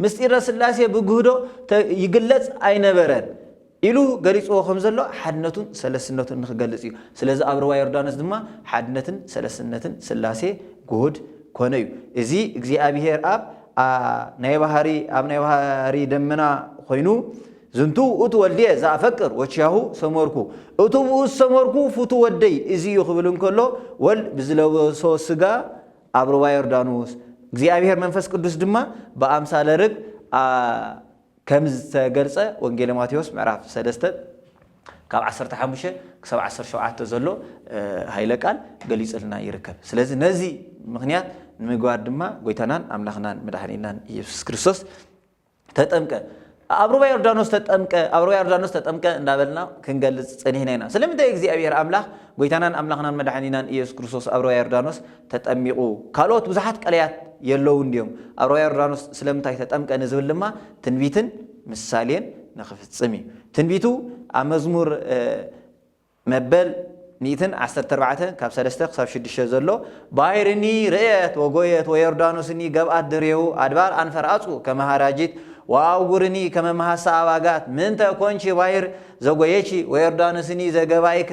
ምስጢረ ስላሴ ብግህዶ ተ-፣ ይግለጽ ኣይነበረን ኢሉ ገሊጽዎ ከም ዘሎ ሓድነቱን ሰለስትነቱን ንኽገልጽ እዩ። ስለዚ ኣብ ሩባ ዮርዳኖስ ድማ ሓድነትን ሰለስትነትን ስላሴ ግሁድ ኮነ እዩ። እዚ እግዚኣብሔር ኣብ፣ ኣ፣ ናይ ባህሪ፣ ኣብ ናይ ባህሪ ደመና ኮይኑ፣ "ዝንቱ ውእቱ ወልድየ ዘኣፈቅር ወኪያሁ ሰመርኩ፣ እቱ ብኡ ዝሰመርኩ ፍቱ ወደይ እዚ እዩ" ክብል እንከሎ፣ ወልድ ብዝለበሶ ስጋ ኣብ ሩባ ዮርዳኖስ፣ እግዚኣብሔር መንፈስ ቅዱስ ድማ ብኣምሳለ ርግብ፣ ኣ፣ ከም ዝተገልጸ ወንጌል ማቴዎስ ምዕራፍ ሰለስተ ካብ ዓሰርተ ሓሙሽተ ክሳብ ዓሰርተ ሸውዓተ ዘሎ፣ እ፣ ሃይለ ቃል ገሊጽልና ይርከብ። ስለዚ ነዚ ምኽንያት ንምግባር ድማ ጎይታናን ኣምላኽናን መድሓኒናን ኢየሱስ ክርስቶስ ተጠምቀ። ኣብ ሩባ ዮርዳኖስ ተጠምቀ፣ ኣብ ሩባ ዮርዳኖስ ተጠምቀ እንዳበልና ክንገልጽ ጸኒሕና ኢና። ስለምንታይ እግዚኣብሔር ኣምላኽ ጎይታናን ኣምላኽናን መድሓኒናን ኢየሱስ ክርስቶስ ኣብ ሩባ ዮርዳኖስ ተጠሚቑ? ካልኦት ብዙሓት ቀለያት የለውን ድዮም? ኣብ ሩባ ዮርዳኖስ ስለምንታይ ተጠምቀ ንዝብል ድማ ትንቢትን ምሳሌን ንኽፍጽም እዩ። ትንቢቱ ኣብ መዝሙር፣ እ፣ መበል ሚእትን ዓሰርተ ኣርባዕተ ካብ ሰለስተ ክሳብ ሽዱሽተ ዘሎ፣ "ባሕርኒ ርእየት ወጎየት ወዮርዳኖስኒ ገብኣት ድሬሁ ኣድባር ኣንፈራጹ ከመ ሃራጂት ወአውጉርኒ ከመ መሃሳ ኣባጋት ምንተ ኮንቺ ባሕር ዘጎየቺ ወዮርዳኖስኒ ዘገባይከ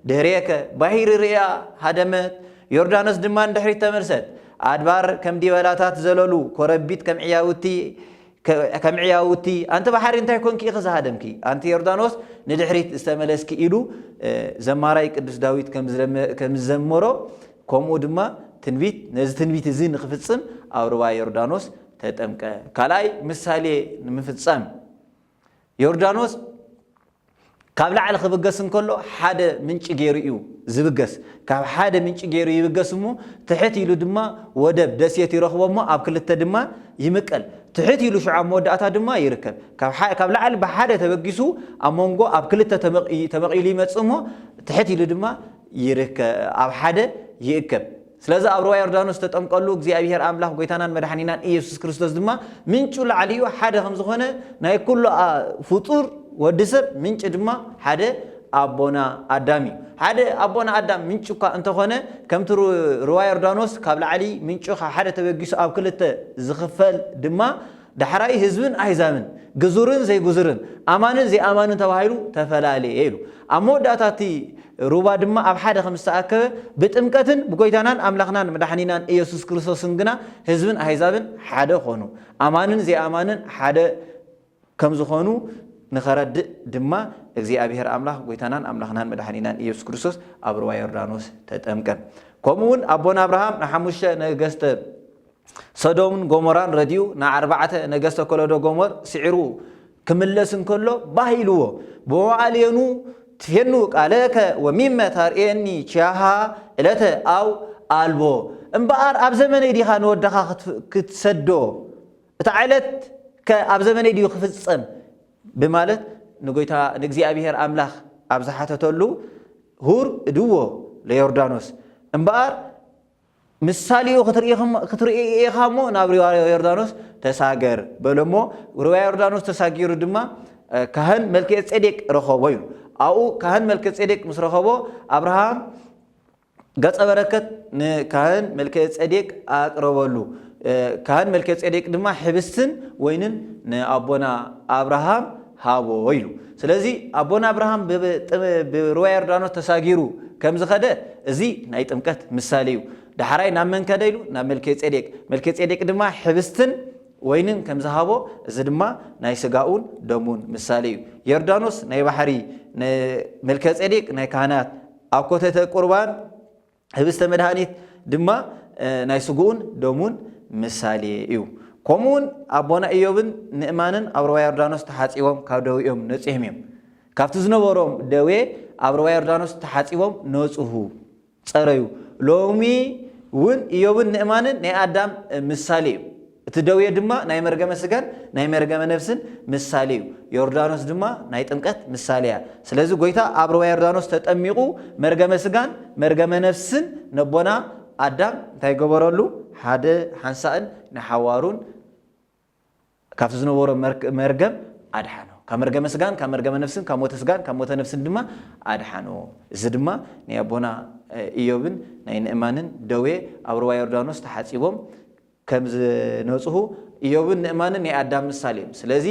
ድህሬከ ባሕሪ ርእያ ሃደመት ዮርዳኖስ ድማ ንድሕሪት ተመልሰት ኣድባር ከም ዲበላታት ዘለሉ ኮረቢት ከም ዕያውቲ ከ-፣ ከም ዕያውቲ፣ ኣንቲ ባሕሪ እንታይ ኮንኪ ኢኺ ዝሃደምኪ? ኣንቲ ዮርዳኖስ ንድሕሪት ዝተመለስኪ" ኢሉ፣ እ፣ ዘማራይ ቅዱስ ዳዊት ከም ዝዘመ-፣ ከም ዝዘመሮ፣ ከምኡ ድማ ትንቢት፣ ነዚ ትንቢት እዚ ንኽፍጽም ኣብ ሩባ ዮርዳኖስ ተጠምቀ። ካልኣይ ምሳሌ ንምፍጻም፣ ዮርዳኖስ ካብ ላዕሊ ክብገስ እንከሎ ሓደ ምንጪ ገይሩ እዩ ዝብገስ። ካብ ሓደ ምንጪ ገይሩ ይብገስ እሞ ትሕት ኢሉ ድማ ወደብ ደሴት ይረኽቦ እሞ ኣብ ክልተ ድማ ይምቀል። ትሕት ኢሉ ሽዑ ኣብ መወዳእታ ድማ ይርከብ። ካብ ሓ-፣ ካብ ላዕሊ ብሓደ ተበጊሱ ኣብ መንጎ ኣብ ክልተ ተመቕ-፣ ተመቒሉ ይመጽእ እሞ ትሕት ኢሉ ድማ ይርከ-፣ ኣብ ሓደ ይእከብ። ስለዚ ኣብ ሩባ ዮርዳኖስ ዝተጠምቀሉ እግዚኣብሔር ኣምላኽ ጎይታናን መድሓኒናን ኢየሱስ ክርስቶስ ድማ ምንጩ ላዕሊ እዩ፣ ሓደ ከም ዝኾነ ናይ ኩሉ፣ ኣ፣ ፍጡር ወዲ ሰብ ምንጪ ድማ ሓደ ኣቦና ኣዳም እዩ። ሓደ ኣቦና ኣዳም ምንጪ እኳ እንተኾነ፣ ከምቲ ሩ-፣ ሩባ ዮርዳኖስ ካብ ላዕሊ ምንጩ ካብ ሓደ ተበጊሱ ኣብ ክልተ ዝኽፈል ድማ ዳሕራይ ህዝብን ኣህዛብን፣ ግዙርን ዘይግዙርን፣ ኣማንን ዘይኣማንን ተባሂሉ ተፈላለየ ኢሉ። ኣብ መወዳእታ እቲ ሩባ ድማ ኣብ ሓደ ከም ዝተኣከበ ብጥምቀትን ብጎይታናን ኣምላኽናን መድሓኒናን ኢየሱስ ክርስቶስን ግና ህዝብን ኣህዛብን ሓደ ኾኑ። ኣማንን ዘይኣማንን ሓደ ከም ዝኾኑ ንኸረድእ ድማ እግዚኣብሔር ኣምላኽ ጎይታናን ኣምላኽናን መድሓኒናን ኢየሱስ ክርስቶስ ኣብ ሩባ ዮርዳኖስ ተጠምቀ። ከምኡ እውን ኣቦና ኣብርሃም ንሓሙሽተ ነገስተ ሰዶምን ጎሞራን ረዲኡ ንኣርባዕተ ነገስተ ኮሎዶ ጎሞር ስዒሩ ክምለስ እንከሎ ባህ ኢልዎ፣ "ብመዋዕልየኑ ትፌኑ ቃለከ ወሚመ ታርእየኒ ኪያሃ ዕለተ ኣው ኣልቦ?" እምበኣር ኣብ ዘመነይ ዲኻ ንወድኻ ክት-፣ ክትሰዶ? እታ ዕለት ከ ኣብ ዘመነይ ድዩ ክፍጸም? ብማለት ንጎይታ ንእግዚኣብሔር ኣምላኽ ኣብ ዝሓተተሉ፣ "ሁር እድዎ ለዮርዳኖስ፣ እምበኣር ምሳሌኡ ክትርኢ-፣ ክትርኢ ኢኻ እሞ ናብ ሩባ ዮርዳኖስ ተሳገር" በሎ እሞ፣ ሩባ ዮርዳኖስ ተሳጊሩ ድማ፣ እ፣ ካህን መልክኤ ጼዴቅ ረኸቦ ኢሉ። ኣብኡ ካህን መልክኤ ጼዴቅ ምስ ረኸቦ፣ ኣብርሃም ገጸ በረከት ንካህን መልክኤ ጼዴቅ ኣቅረበሉ። እ፣ ካህን መልክኤ ጼዴቅ ድማ ሕብስትን ወይንን ንኣቦና ኣብርሃም ሃቦ ኢሉ። ስለዚ ኣቦና ኣብርሃም ብ-፣ ብ-፣ ጥም-፣ ብሩባ ዮርዳኖስ ተሳጊሩ ከም ዝኸደ፣ እዚ ናይ ጥምቀት ምሳሌ እዩ። ዳሕራይ ናብ መን ከደ ኢሉ? ናብ መልክኤ ጼዴቅ። መልክኤ ጼዴቅ ድማ ሕብስትን ወይንን ከም ዝሃቦ፣ እዚ ድማ ናይ ስጋኡን ደሙን ምሳሌ እዩ። ዮርዳኖስ ናይ ባሕሪ፣ ን-፣ መልከጼዴቅ ናይ ካህናት ኣብ ኮተተ ቁርባን ህብስተ መድሃኒት ድማ፣ እ፣ ናይ ስግኡን ደሙን ምሳሌ እዩ። ከምኡውን ኣቦና ኢዮብን ንእማንን ኣብ ሩባ ዮርዳኖስ ተሓጺቦም ካብ ደዌኦም ነጺሆም እዮም። ካብቲ ዝነበሮም ደዌ ኣብ ሩባ ዮርዳኖስ ተሓጺቦም ነጽሁ፣ ጸረዩ። ሎሚ እውን ኢዮብን ንእማንን ናይ ኣዳም ምሳሌ እዩ። እቲ ደዌ ድማ ናይ መርገመ ስጋን ናይ መርገመ ነፍስን ምሳሌ እዩ። ዮርዳኖስ ድማ ናይ ጥምቀት ምሳሌ እያ። ስለዚ ጎይታ ኣብ ሩባ ዮርዳኖስ ተጠሚቑ መርገመ ስጋን መርገመ ነፍስን ነቦና ኣዳም እንታይ ገበረሉ? ሓደ ሓንሳእን ንሓዋሩን ካብቲ ዝነበሮ መርክ-፣ መርገም ኣድሓኖ። ካብ መርገመ ስጋን ካብ መርገመ ነፍስን ካብ ሞተ ስጋን ካብ ሞተ ነፍስን ድማ ኣድሓኖ። እዚ ድማ ናይ ኣቦና፣ እ፣ ኢዮብን ናይ ንእማንን ደዌ ኣብ ሩባ ዮርዳኖስ ተሓጺቦም ከም ዝነጽሁ ኢዮብን ንእማንን ናይ ኣዳም ምሳሌ እዮም። ስለዚ፣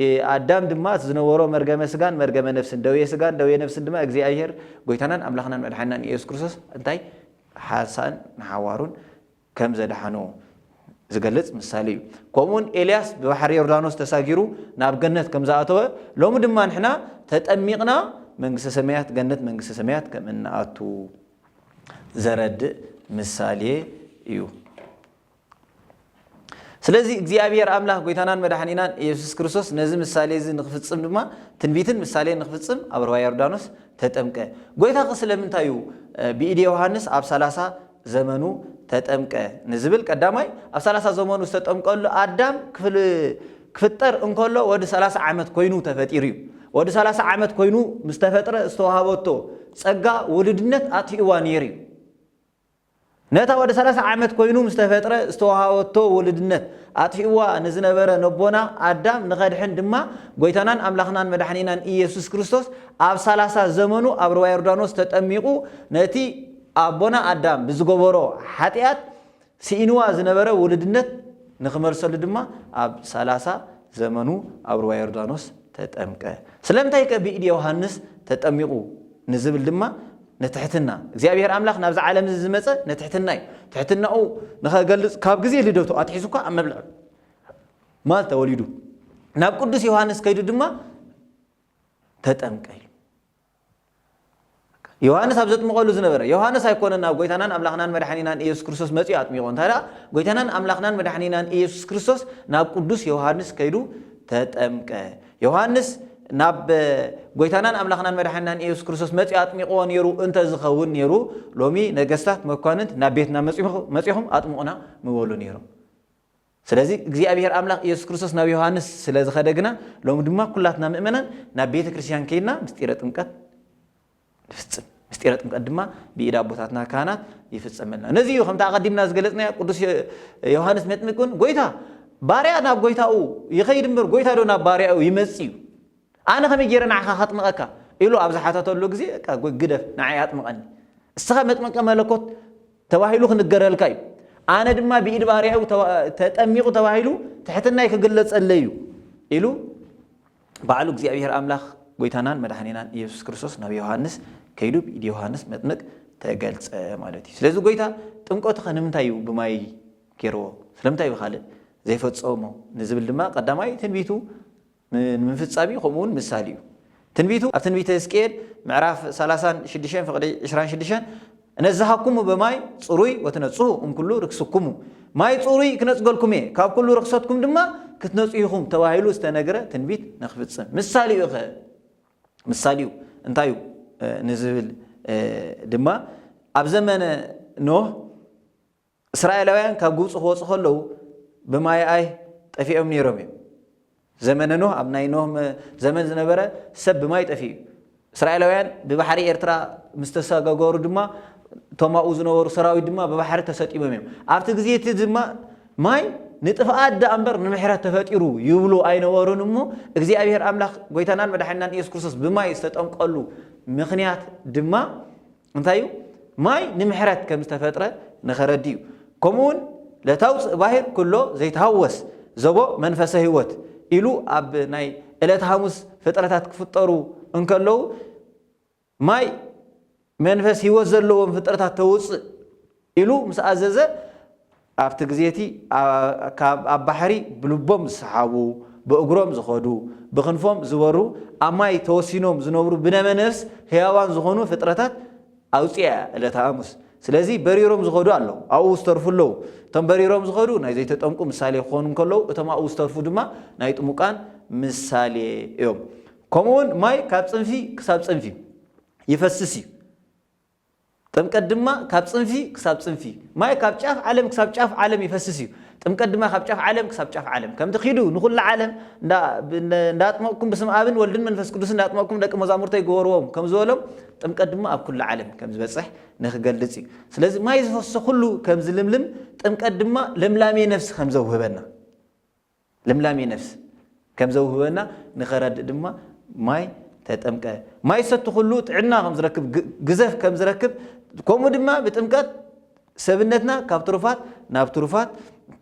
እ፣ ኣዳም ድማ እቲ ዝነበሮ መርገመ ስጋን መርገመ ነፍስን፣ ደዌ ስጋን ደዌ ነፍስን ድማ እግዚኣብሔር ጎይታናን ኣምላኽናን መድሓኒናን ኢየሱስ ክርስቶስ እንታይ ሓንሳእን ንሓዋሩን ከም ዘድሓኖ ዝገልጽ ምሳሌ እዩ። ከምኡውን ኤልያስ ብባሕሪ ዮርዳኖስ ተሳጊሩ ናብ ገነት ከም ዝኣተወ፣ ሎሚ ድማ ንሕና ተጠሚቕና መንግስተ ሰማያት፣ ገነት መንግስተ ሰማያት ከም እንኣቱ ዘረድእ ምሳሌ እዩ። ስለዚ እግዚኣብሔር ኣምላኽ ጎይታናን መድሓኒናን ኢየሱስ ክርስቶስ ነዚ ምሳሌ እዚ ንኽፍጽም ድማ፣ ትንቢትን ምሳሌን ንኽፍጽም ኣብ ሩባ ዮርዳኖስ ተጠምቀ። ጎይታ ኸ ስለምንታይ እዩ፣ እ፣ ብኢድ ዮሃንስ ኣብ ሰላሳ ዘመኑ ተጠምቀ ንዝብል፣ ቀዳማይ ኣብ ሰላሳ ዘመኑ ዝተጠምቀሉ ኣዳም ክፍል-፣ ክፍጠር እንከሎ ወዲ ሰላሳ ዓመት ኮይኑ ተፈጢሩ እዩ። ወዲ ሰላሳ ዓመት ኮይኑ ምስ ተፈጥረ ዝተዋሃበቶ ጸጋ ውሉድነት ኣጥፊእዋ ነይሩ እዩ። ነታ ወዲ ሰላሳ ዓመት ኮይኑ ምስ ተፈጥረ ዝተዋሃበቶ ውሉድነት ኣጥፊእዋ ንዝነበረ ነቦና ኣዳም ንኸድሕን ድማ፣ ጎይታናን ኣምላኽናን መድሓኒናን ኢየሱስ ክርስቶስ ኣብ ሰላሳ ዘመኑ ኣብ ሩባ ዮርዳኖስ ተጠሚቑ፣ ነቲ ኣቦና ኣዳም ብዝገበሮ ሓጢኣት ስኢንዋ ዝነበረ ውሉድነት ንኽመልሰሉ ድማ ኣብ ሰላሳ ዘመኑ ኣብ ሩባ ዮርዳኖስ ተጠምቀ። ስለምንታይ ከ ብኢድ ዮሃንስ ተጠሚቑ ንዝብል ድማ ንትሕትና፣ እግዚኣብሔር ኣምላኽ ናብዚ ዓለም እዚ ዝመጸ ንትሕትና እዩ። ትሕትናኡ ንኸገልጽ ካብ ግዜ ልደቱ ኣትሒዙ እኳ ኣብ መብልዕ ማል ተወሊዱ፣ ናብ ቅዱስ ዮሃንስ ከይዱ ድማ ተጠምቀ ኢሉ። ዮሃንስ ኣብ ዘጥምቐሉ ዝነበረ፣ ዮሃንስ ኣይኮነን ናብ ጎይታናን ኣምላኽናን መድሓኒናን ኢየሱስ ክርስቶስ መጺኡ ኣጥሚቑ። እንታይ ደኣ፣ ጎይታናን ኣምላኽናን መድሓኒናን ኢየሱስ ክርስቶስ ናብ ቅዱስ ዮሃንስ ከይዱ ተጠምቀ። ዮሃንስ ናብ ጎይታናን ኣምላኽናን መድሓኒናን ኢየሱስ ክርስቶስ መጺኡ ኣጥሚቕዎ ነይሩ እንተ ዝኸውን ነይሩ፣ ሎሚ ነገስታት፣ መኳንንት ናብ ቤትና መጺኹ-፣ መጺኹም ኣጥምቑና ምበሉ ነይሮም። ስለዚ እግዚኣብሔር ኣምላኽ ኢየሱስ ክርስቶስ ናብ ዮሃንስ ስለ ዝኸደ ግና፣ ሎሚ ድማ ኩላትና ምእመናን ናብ ቤተ ክርስቲያን ከይድና ምስጢረ ጥምቀት ንፍጽም። ምስጢረ ጥምቀት ድማ ብኢድ ኣቦታትና ካህናት ይፍጸመልና። ነዚ እዩ ከምቲ ኣቐዲምና ዝገለጽናዮ፣ ቅዱስ ዮ-፣ ዮሃንስ መጥምቅ እውን፣ "ጎይታ፣ ባርያ ናብ ጎይታኡ ይኸይድ እምበር፣ ጎይታ ዶ ናብ ባርያኡ ይመጽእ እዩ? ኣነ ከመይ ገይረ ንዓኻ ከጥምቐካ?" ኢሉ ኣብ ዝሓተተሉ ግዜ፣ "በቃ፣ ጎ-፣ ግደፍ፣ ንዓይ ኣጥምቐኒ። እስኻ መጥምቀ መለኮት ተባሂሉ ክንገረልካ እዩ። ኣነ ድማ ብኢድ ባርያኡ ተዋ-፣ ተጠሚቑ ተባሂሉ ትሕትናይ ክግለጸለይ እዩ" ኢሉ ባዕሉ እግዚኣብሔር ኣምላኽ ጎይታናን መድሓኒናን ኢየሱስ ክርስቶስ ናብ ዮሃንስ ከይዱ ብኢድ ዮሃንስ መጥምቅ ተገልጸ ማለት እዩ። ስለዚ ጎይታ ጥምቀቱ ኸ ንምንታይ እዩ ብማይ ገይርዎ? ስለምንታይ ብኻልእ ዘይፈጸሞ ንዝብል ድማ ቀዳማይ ትንቢቱ ን-፣ ንምፍጻም እዩ፣ ከምኡ እውን ምሳሌ እዩ። ትንቢቱ ኣብ ትንቢተ ሕዝቅኤል ምዕራፍ ሰላሳን ሽዱሽተን ፍቕዲ ዕስራን ሽዱሽተን፣ "እነዝሃኩሙ በማይ ጽሩይ ወትነጽሁ እምኩሉ ርክስኩሙ፣ ማይ ጽሩይ ክነጽገልኩም እየ፣ ካብ ኩሉ ርክሰትኩም ድማ ክትነጽሁ ኢኹም" ተባሂሉ ዝተነግረ ትንቢት ንኽፍጽም። ምሳሌኡ ኸ? ምሳሌኡ እንታይ እዩ፣ እ፣ ንዝብል፣ እ፣ ድማ ኣብ ዘመነ ኖህ እስራኤላውያን ካብ ግብጺ ክወጹ ከለዉ ብማይ ኣይ ጠፊኦም ነይሮም እዮም። ዘመነ ኖህ፣ ኣብ ናይ ኖህ መ-፣ ዘመን ዝነበረ ሰብ ብማይ ጠፊኡ እዩ። እስራኤላውያን ብባሕሪ ኤርትራ ምስ ተሰጋገሩ ድማ፣ እቶም ኣብኡ ዝነበሩ ሰራዊት ድማ ብባሕሪ ተሰጢሞም እዮም። ኣብቲ ግዜ እቲ ድማ ማይ ንጥፍኣት ደኣ እምበር ንምሕረት ተፈጢሩ ይብሉ ኣይነበሩን እሞ፣ እግዚኣብሔር ኣምላኽ ጎይታናን መድሓኒናን ኢየሱስ ክርስቶስ ብማይ ዝተጠምቀሉ ምኽንያት ድማ እንታይ እዩ? ማይ ንምሕረት ከም ዝተፈጥረ ንኸረዲ እዩ። ከምኡ እውን "ለታውፅእ ባሕር ኩሎ ዘይተሃወስ ዘቦ መንፈሰ ህይወት" ኢሉ ኣብ ናይ ዕለተ ሓሙስ ፍጥረታት ክፍጠሩ እንከለዉ፣ "ማይ መንፈስ ህይወት ዘለዎም ፍጥረታት ተውፅእ" ኢሉ ምስ ኣዘዘ፣ ኣብቲ ግዜ እቲ ኣ-፣ ካብ ኣብ ባሕሪ ብልቦም ዝሰሓቡ፣ ብእግሮም ዝኸዱ፣ ብኽንፎም ዝበሩ፣ ኣብ ማይ ተወሲኖም ዝነብሩ ብደመ ነፍስ ህያዋን ዝኾኑ ፍጥረታት ኣውፅኣ እያ ዕለተ ሓሙስ። ስለዚ በሪሮም ዝኸዱ ኣለዉ፣ ኣብኡ ዝተርፉ ኣለዉ። እቶም በሪሮም ዝኸዱ ናይ ዘይተጠምቁ ምሳሌ ክኾኑ እንከለዉ፣ እቶም ኣብኡ ዝተርፉ ድማ ናይ ጥሙቃን ምሳሌ እዮም። ከምኡውን ማይ ካብ ጽንፊ ክሳብ ጽንፊ ይፈስስ እዩ። ጥምቀት ድማ ካብ ጽንፊ ክሳብ ጽንፊ፣ ማይ ካብ ጫፍ ዓለም ክሳብ ጫፍ ዓለም ይፈስስ እዩ። ጥምቀት ድማ ካብ ጫፍ ዓለም ክሳብ ጫፍ ዓለም፣ ከምቲ ኪዱ ንኹሉ ዓለም እንዳ-፣ እንዳ-፣ እንዳጥመቕኩም ብስም ኣብን ወልድን መንፈስ ቅዱስ እንዳጥመቕኩም ደቂ መዛሙርተይ ግበርዎም ከም ዝበሎም፣ ጥምቀት ድማ ኣብ ኩሉ ዓለም ከም ዝበጽሕ ንክገልጽ እዩ። ስለዚ ማይ ዝፈሶ ኩሉ ከም ዝልምልም፣ ጥምቀት ድማ ልምላሜ ነፍሲ ከም ዘውህበና፣ ልምላሜ ነፍሲ ከም ዘውህበና ንኸረድእ ድማ ማይ ተጠምቀ። ማይ ዝሰቲ ኩሉ ጥዕና ከም ዝረክብ፣ ግ-፣ ግዘፍ ከም ዝረክብ፣ ከምኡ ድማ ብጥምቀት ሰብነትና ካብ ትሩፋት ናብ ትሩፋት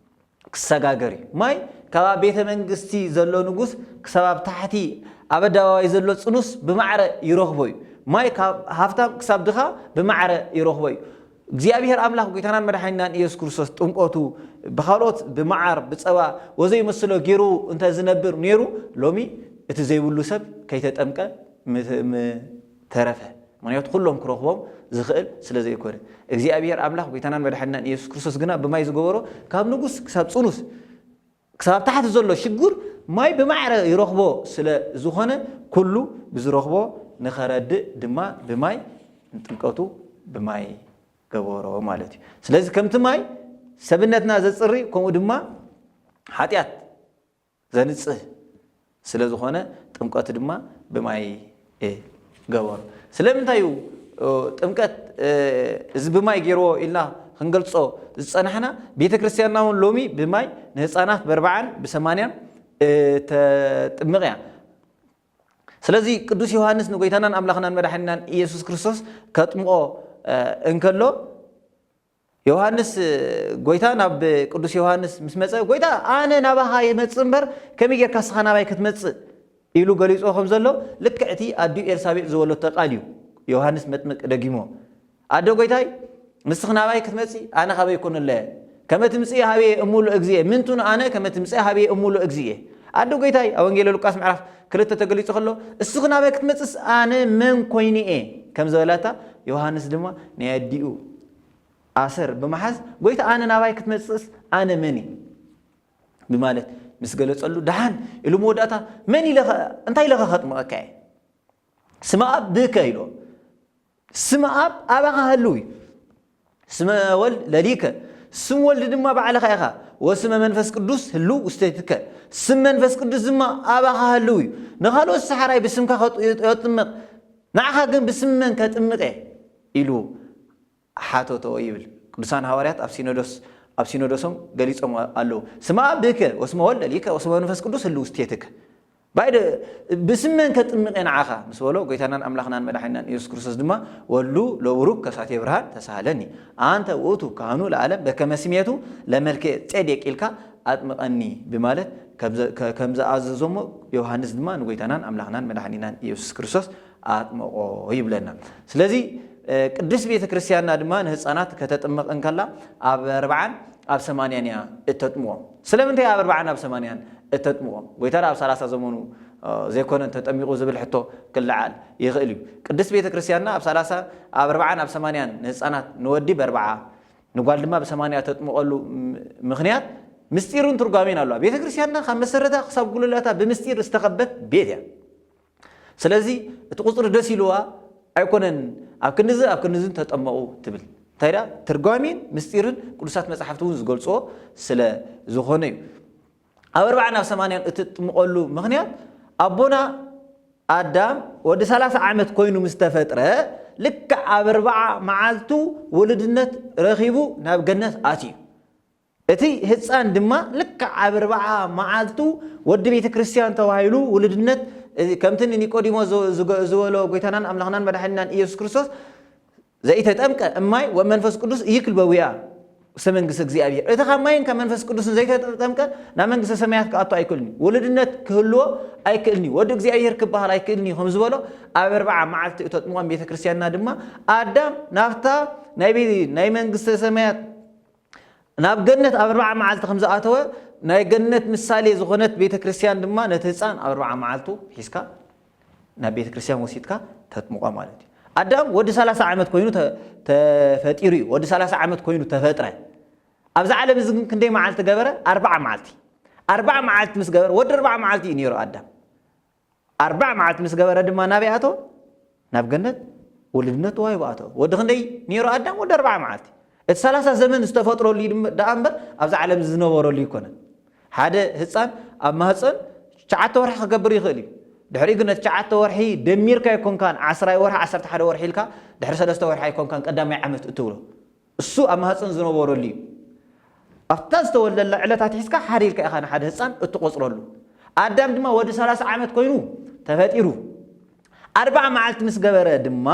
ክሰጋገር እዩ። ማይ ካብ ኣብ ቤተ መንግስቲ ዘሎ ንጉስ ክሳብ ኣብ ታሕቲ ኣብ ኣደባባይ ዘሎ ጽኑስ ብማዕረ ይረኽቦ እዩ። ማይ ካብ ሃፍታም ክሳብ ድኻ ብማዕረ ይረኽቦ እዩ። እግዚኣብሔር ኣምላኽ ጎይታናን መድሓኒናን ኢየሱስ ክርስቶስ ጥምቀቱ ብኻልኦት ብመዓር ብጸባ ወዘይመስሎ ገይሩ እንተ ዝነብር ነይሩ፣ ሎሚ እቲ ዘይብሉ ሰብ ከይተጠምቀ ምት-፣ ምተረፈ። ምኽንያቱ ኩሎም ክረኽቦም ዝኽእል ስለ ዘይኮነ። እግዚኣብሔር ኣምላኽ ጎይታናን መድሓኒናን ኢየሱስ ክርስቶስ ግና ብማይ ዝገበሮ ካብ ንጉስ ክሳብ ጽኑስ ክሳብ ታሕቲ ዘሎ ሽጉር ማይ ብማዕረ ይረኽቦ ስለ ዝኾነ፣ ኩሉ ብዝረኽቦ ንኸረድእ ድማ ብማይ፣ ንጥምቀቱ ብማይ ገበሮ ማለት እዩ። ስለዚ ከምቲ ማይ ሰብነትና ዘጽሪ፣ ከምኡ ድማ ሓጢኣት ዘንጽህ ስለ ዝኾነ፣ ጥምቀት ድማ ብማይ፣ እ፣ ገበሮ። ስለምንታይ እዩ፣ እ፣ ጥምቀት፣ እ፣ እዚ ብማይ ገይርዎ ኢልና ክንገልጾ ዝጸናሕና? ቤተ ክርስቲያንና እውን ሎሚ ብማይ ንህፃናት በርብዓን ብሰማንያን፣ እ፣ ተጥምቕ እያ። ስለዚ ቅዱስ ዮሃንስ ንጎይታናን ኣምላኽናን መድሓኒናን ኢየሱስ ክርስቶስ ከጥምቖ፣ እ፣ እንከሎ፣ ዮሃንስ፣ ጎይታ ናብ ቅዱስ ዮሃንስ ምስ መጸ፣ "ጎይታ፣ ኣነ ናባኻ ይመጽእ እምበር፣ ከመይ ጌርካ ንስኻ ናባይ ክትመጽእ?" ኢሉ ገሊጽዎ ከም ዘሎ፣ ልክዕ እቲ ኣዲኡ ኤልሳቤጥ ዝበለቶ ቃል እዩ ዮሃንስ መጥምቅ ደጊሞ። "ኣደ ጎይታይ፣ ንስኺ ናባይ ክትመጺ፣ ኣነ ካበይ ክኾነለይ እየ? ከመ ትምጽኢ ሀቤ እሙ ለእግዚእየ፣ ምንቱ ንኣነ ከመ ትምጽኢ ሀቤ እሙ ለእግዚእየ?" ኣደ ጎይታይ፣ ኣብ ወንጌለ ሉቃስ ምዕራፍ ክልተ ተገሊጹ ከሎ፣ "እስኺ ናባይ ክትመጽስ ኣነ መን ኮይነ እየ?" ከም ዝበለታ፣ ዮሃንስ ድማ ናይ ኣዲኡ ኣሰር ብምሓዝ፣ "ጎይታ፣ ኣነ ናባይ ክትመጽእስ ኣነ መን እየ?" ብማለት ምስ ገለጸሉ፣ ደሓን ኢሉ መወዳእታ፣ "መን ኢለኸ፣ እንታይ ኢለኸ ከጥምቐካ እየ? ስመ ኣብ ብከ" ኢሎ። "ስመ ኣብ ኣባኻ ህልው እዩ። ስመ ወልድ ለሊከ፣ ስም ወልድ ድማ ባዕልኻ ኢኻ። ወስመ መንፈስ ቅዱስ ህልው ውስቴትከ፣ ስም መንፈስ ቅዱስ ድማ ኣባኻ ህልው እዩ። ንኻልኦት ሰሓራይ ብስምካ ከጥ-፣ የጥምቕ፣ ንዓኻ ግን ብስም መን ከጥምቕ እየ?" ኢሉ ሓተቶ ይብል። ቅዱሳን ሃዋርያት ኣብ ሲኖዶስ፣ ኣብ ሲኖዶሶም ገሊጾም ኣለዉ። "ስመ ኣብ ብከ ወስመ ወልድ ለሊከ ወስመ መንፈስ ቅዱስ ህልው ውስቴትከ።" ባይደ ብስም መን ከጥምቕ እየ ንዓኻ ምስ በሎ፣ ጎይታናን ኣምላኽናን መድሓኒናን ኢየሱስ ክርስቶስ ድማ፣ "ወሉ ለቡሩክ ከሳቴ ብርሃን ተሳሃለኒ፣ ኣንተ ውእቱ ካህኑ ለዓለም በከመ ስሜቱ ለመልክኤ ጼዴቅ ኢልካ ኣጥምቐኒ" ብማለት ከም ዘ-፣ ከ-፣ ከም ዝኣዘዞሞ፣ ዮሃንስ ድማ ንጎይታናን ኣምላኽናን መድሓኒናን ኢየሱስ ክርስቶስ ኣጥመቖ ይብለና። ስለዚ፣ እ፣ ቅድስት ቤተ ክርስቲያንና ድማ ንህፃናት ከተጥምቕ እንከላ ኣብ ኣርብዓን ኣብ ሰማንያን እያ እተጥምቖም። ስለምንታይ ኣብ ኣርብዓን ኣብ ሰማንያን እተጥምቖም? ጎይታ ኣብ ሰላሳ ዘመኑ፣ እ፣ ዘይኮነን ተጠሚቑ ዝብል ሕቶ ክለዓል ይኽእል እዩ። ቅድስት ቤተ ክርስቲያንና ኣብ ሰላሳ፣ ኣብ ኣርብዓን ኣብ ሰማንያን ንህፃናት፣ ንወዲ ብኣርብዓ፣ ንጓል ድማ ብሰማንያ ተጥምቐሉ ም-፣ ምኽንያት ምስጢርን ትርጓሜን ኣለዋ። ቤተ ክርስቲያንና ካብ መሰረታ ክሳብ ጉልላታ ብምስጢር ዝተኸበት ቤት እያ። ስለዚ እቲ ቁጽሪ ደስ ኢልዋ ኣይኮነን፣ "ኣብ ክንድዚ ኣብ ክንድዝን ተጠመቑ" ትብል። እንታይ ደኣ? ትርጓሜን ምስጢርን ቅዱሳት መጻሕፍቲ እውን ዝገልጽዎ ስለ ዝኾነ እዩ። ኣብ ኣርብዓን ኣብ ሰማንያን እትጥምቐሉ ምኽንያት፣ ኣቦና ኣዳም ወዲ ሰላሳ ዓመት ኮይኑ ምስ ተፈጥረ፣ ልክዕ ኣብ ኣርብዓ መዓልቱ ውሉድነት ረኺቡ ናብ ገነት ኣትዩ። እቲ ህጻን ድማ ልክዕ ኣብ ኣርብዓ መዓልቱ ወዲ ቤተ ክርስቲያን ተባሂሉ ውሉድነት፣ እ፣ ከምቲ ንኒቆዲሞስ ዝ-፣ ዝገ-፣ ዝበሎ ጎይታናን ኣምላኽናን መድሓኒናን ኢየሱስ ክርስቶስ፣ "ዘኢተጠምቀ እማይ ወመንፈስ ቅዱስ ኢይክል በዊኣ ውስተ መንግስተ እግዚኣብሔር።" እቲ ካብ ማይን ካብ መንፈስ ቅዱስን ዘይተጠምቀ ናብ መንግስተ ሰማያት ክኣቱ ኣይክእልን እዩ። ውሉድነት ክህልዎ ኣይክእልን እዩ። ወዲ እግዚኣብሔር ክበሃል ኣይክእልን እዩ ከም ዝበሎ፣ ኣብ ኣርብዓ መዓልቲ እተጥምቖም ቤተ ክርስቲያንና ድማ ኣዳም ናብታ ናይ ቤ-፣ ናይ መንግስተ ሰማያት ናብ ገነት ኣብ ኣርባዓ መዓልቲ ከም ዝኣተወ፣ ናይ ገነት ምሳሌ ዝኾነት ቤተ ክርስቲያን ድማ ነቲ ህፃን ኣብ ኣርባዓ መዓልቱ ሒዝካ ናብ ቤተ ክርስቲያን ወሲድካ ተጥምቖ ማለት እዩ። ኣዳም ወዲ ሰላሳ ዓመት ኮይኑ ተ-፣ ተፈጢሩ እዩ። ወዲ ሰላሳ ዓመት ኮይኑ ተፈጥረ። ኣብዚ ዓለም እዚ ግን ክንደይ መዓልቲ ገበረ? ኣርባዓ መዓልቲ። ኣርባዓ መዓልቲ ምስ ገበረ፣ ወዲ ኣርባዓ መዓልቲ እዩ ነይሩ ኣዳም። ኣርባዓ መዓልቲ ምስ ገበረ ድማ ናበይ ኣተወ? ናብ ገነት ውልድነት ተዋሂቡ ኣተወ። ወዲ ክንደይ ነይሩ ኣዳም? ወዲ ኣርባዓ መዓልቲ። እቲ ሰላሳ ዘመን ዝተፈጥረሉ እዩ ድማ-፣ ደኣ እምበር ኣብዚ ዓለም እዚ ዝነበረሉ ኣይኮነን። ሓደ ህፃን ኣብ ማህፀን ትሽዓተ ወርሒ ክገብር ይኽእል እዩ። ድሕሪኡ ግን ነቲ ትሽዓተ ወርሒ ደሚርካ ኣይኮንካን፣ ዓስራይ ወርሒ፣ ዓሰርተ ሓደ ወርሒ ኢልካ፣ ድሕሪ ሰለስተ ወርሒ ኣይኮንካን ቀዳማይ ዓመት እትብሎ። እሱ ኣብ ማህፀን ዝነበረሉ እዩ። ኣብታ ዝተወልደላ ዕለት ኣትሒዝካ ሓደ ኢልካ ኢኻ ንሓደ ህፃን እትቆፅረሉ። ኣዳም ድማ ወዲ ሰላሳ ዓመት ኮይኑ ተፈጢሩ። ኣርባዓ መዓልቲ ምስ ገበረ ድማ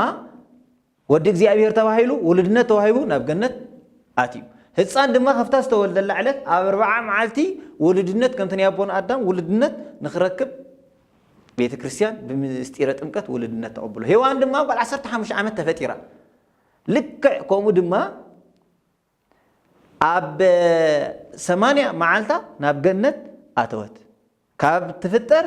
ወዲ እግዚኣብሔር ተባሂሉ፣ ውሉድነት ተዋሂቡ ናብ ገነት ኣትዩ። ህፃን ድማ ካብታ ዝተወልደላ ዕለት ኣብ ኣርባዓ መዓልቲ ውሉድነት፣ ከምቲ ናይ ኣቦን ኣዳም ውሉድነት ንኽረክብ ቤተ ክርስቲያን ብምስጢረ ጥምቀት ውሉድነት ተቐብሎ። ሄዋን ድማ ጓል ዓሰርተ ሓሙሽተ ዓመት ተፈጢራ። ልክዕ ከምኡ ድማ ኣብ ሰማንያ መዓልታ ናብ ገነት ኣተወት። ካብ ትፍጠር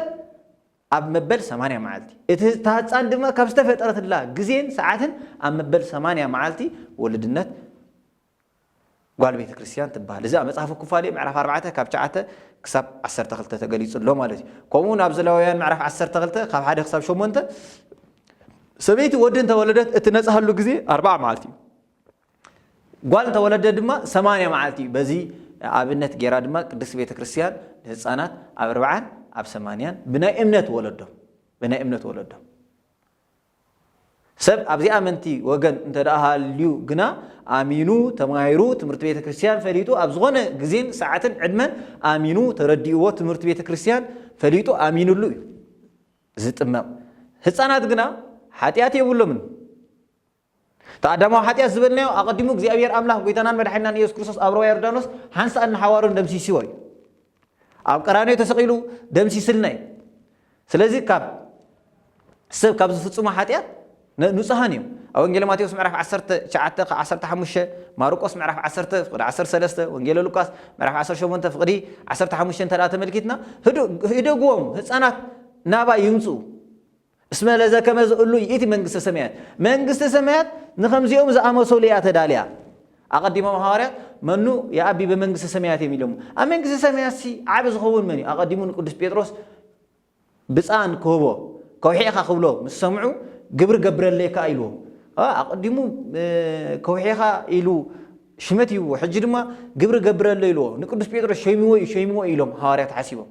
ኣብ መበል ሰማንያ መዓልቲ። እቲ፣ እታ ህፃን ድማ ካብ ዝተፈጠረትላ ግዜን ሰዓትን ኣብ መበል ሰማንያ መዓልቲ ውሉድነት ጓል ቤተ ክርስቲያን ትበሃል። እዚ ኣብ መጽሓፈ ኩፋሌ ምዕራፍ ኣርባዕተ ካብ ትሽዓተ ክሳብ ዓሰርተ ክልተ ተገሊጹ ኣሎ ማለት እዩ። ከምኡ እውን ኣብ ዘሌዋውያን ምዕራፍ ዓሰርተ ክልተ ካብ ሓደ ክሳብ ሸሞንተ፣ ሰበይቲ ወዲ እንተወለደት እትነጽሃሉ ግዜ ኣርባዓ መዓልቲ እዩ። ጓል እንተወለደ ድማ ሰማንያ መዓልቲ እዩ። በዚ ኣብነት ጌራ ድማ ቅድስት ቤተ ክርስቲያን ንህፃናት ኣብ ኣርባዓን ኣብ ሰማንያን ብናይ እምነት ወለዶም፣ ብናይ እምነት ወለዶም። ሰብ ኣብዚ ኣመንቲ ወገን እንተ ደኣ ሃልዩ ግና፣ ኣሚኑ፣ ተማሂሩ፣ ትምህርቲ ቤተ ክርስቲያን ፈሊጡ፣ ኣብ ዝኾነ ግዜን ሰዓትን ዕድመን ኣሚኑ፣ ተረዲእዎ፣ ትምህርቲ ቤተ ክርስቲያን ፈሊጡ፣ ኣሚኑሉ እዩ ዝጥመቕ። ህፃናት ግና ሓጢኣት የብሎምን። እቲ ኣዳማዊ ሓጢኣት ዝበልናዮ፣ ኣቐዲሙ እግዚኣብሔር ኣምላኽ ጎይታናን መድሓኒናን ኢየሱስ ክርስቶስ ኣብ ሩባ ዮርዳኖስ ሓንሳእን ንሓዋሩን ደምሲስዎ እዩ። ኣብ ቀራንዮ ተሰቒሉ ደምሲስልና እዩ። ስለዚ ካብ ሰብ ካብ ዝፍጽሞ ሓጢኣት ነ-፣ ንጹሃን እዮም። ኣብ ወንጌል ማቴዎስ ምዕራፍ ዓሰርተ ትሽዓተ ካብ ዓሰርተ ሓሙሽተ፣ ማርቆስ ምዕራፍ ዓሰርተ ፍቕዲ ዓሰርተ ሰለስተ፣ ወንጌል ሉቃስ ምዕራፍ ዓሰርተ ሸሞንተ ፍቕዲ ዓሰርተ ሓሙሽተ እንተ ደኣ ተመልኪትና፣ ህዱ-፣ ህደግዎም፣ ህጻናት ናባይ ይምጽኡ። እስመ ለዘከመ ዝእሉ ይእቲ መንግስተ ሰማያት። መንግስተ ሰማያት ንኸምዚኦም ዝኣመሰሉ እያ ተዳልያ። ኣቐዲሞም ሃዋርያት መኑ የኣቢ በመንግስተ ሰማያት እዮም ኢሎም። ኣብ መንግስተ ሰማያት ሲ ዓቢ ዝኸውን መን እዩ? ኣቐዲሙ ንቅዱስ ጴጥሮስ ብፃን ክህቦ፣ ከውሒ ኢኻ ክብሎ ምስ ሰምዑ፣ ግብሪ ገብረለይ ከኣ ኢልዎ። አ፣ ኣቐዲሙ፣ እ፣ ከውሒ ኢኻ ኢሉ ሽመት ይህብዎ። ሕጂ ድማ ግብሪ ገብረለይ ኢልዎ። ንቅዱስ ጴጥሮስ ሸይምዎ እዩ፣ ሸይምዎ እዩ ኢሎም ሃዋርያት ሓሲቦም።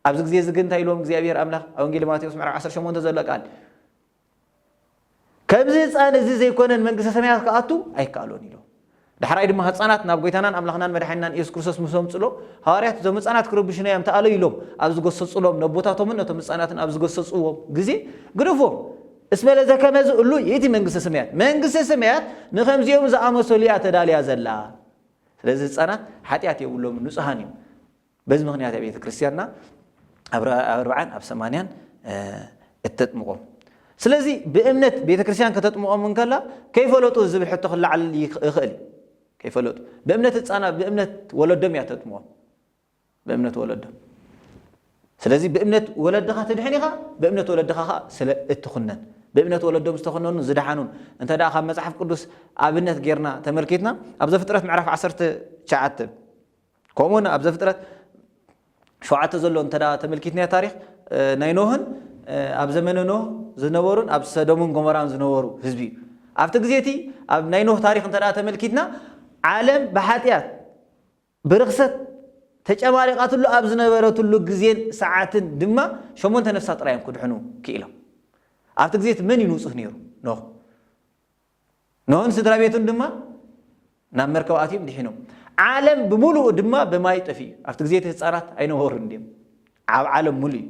ኣብዚ ግዜ እዚ ግን እንታይ ኢልዎም እግዚኣብሔር ኣምላኽ? ኣብ ወንጌል ማቴዎስ ምዕራፍ ዓሰርተ ሸሞንተ ዘሎ ቃል፣ "ከምዚ ህፃን እዚ ዘይኮነን መንግስተ ሰማያት ክኣቱ ኣይከኣሎን" ኢልዎም። ዳሕራይ ድማ ህፃናት ናብ ጎይታናን ኣምላኽናን መድሓኒናን ኢየሱስ ክርስቶስ ምስ ኣምፅሎ፣ ሃዋርያት እዞም ህፃናት ክረብሹና እዮም ተኣለዩ ኢሎም ኣብ ዝገሰፅሎም፣ ነቦታቶምን ነቶም ህፃናትን ኣብ ዝገሰፅዎም ግዜ፣ "ግደፎም፣ እስመ ለዘከመ ዝእሉ ይእቲ መንግስተ ሰማያት፣ መንግስተ ሰማያት ንኸምዚኦም ዝኣመሰሉ እያ ተዳልያ ዘላ። ስለዚ ህፃናት ሓጢኣት የብሎምን፣ ንጹሃን እዮም። በዚ ምኽንያት እያ ቤተ ክርስቲያንና ኣብ ር-፣ ኣብ ኣርባዓን ኣብ ሰማንያን፣ እ፣ እተጥምቖም። ስለዚ ብእምነት ቤተ ክርስቲያን ከተጥምቖም እንከላ ከይፈለጡ ዝብል ሕቶ ክለዓል ይኽ-፣ ይኽእል እዩ። ከይፈለጡ። ብእምነት ህፃናት፣ ብእምነት ወለዶም እያ ተጥምቖም። ብእምነት ወለዶም። ስለዚ ብእምነት ወለድኻ ትድሕን ኢኻ፣ ብእምነት ወለድኻ ኸኣ ስለ እትኹነን። ብእምነት ወለዶም ዝተኹነኑ ዝደሓኑን እንተ ደኣ ካብ መጽሓፍ ቅዱስ ኣብነት ጌርና ተመልኪትና፣ ኣብ ዘፍጥረት ምዕራፍ ዓሰርተ ትሽዓተ፣ ከምኡውን ኣብ ዘፍጥረት ሸውዓተ ዘሎ እንተ ደኣ ተመልኪትናዮ ታሪኽ፣ እ፣ ናይ ኖህን፣ እ፣ ኣብ ዘመነ ኖህ ዝነበሩን ኣብ ሰዶምን ጎሞራን ዝነበሩ ህዝቢ እዩ። ኣብቲ ግዜ እቲ ኣብ ናይ ኖህ ታሪኽ እንተ ደኣ ተመልኪትና፣ ዓለም ብሓጢኣት ብርኽሰት ተጨማሊቓትሉ ኣብ ዝነበረትሉ ግዜን ሰዓትን ድማ ሸሞንተ ነፍሳት ጥራይ እዮም ክድሕኑ ክኢሎም። ኣብቲ ግዜ እቲ መን እዩ ንጹህ ነይሩ? ኖህ። ኖህን ስድራ ቤቱን ድማ ናብ መርከብ ኣትዮም ድሒኖም። ዓለም ብምሉኡ ድማ ብማይ ጠፊኡ። ኣብቲ ግዜ እቲ ህጻናት ኣይነበሩን ድዮም? ኣብ ዓለም ሙሉ እዩ።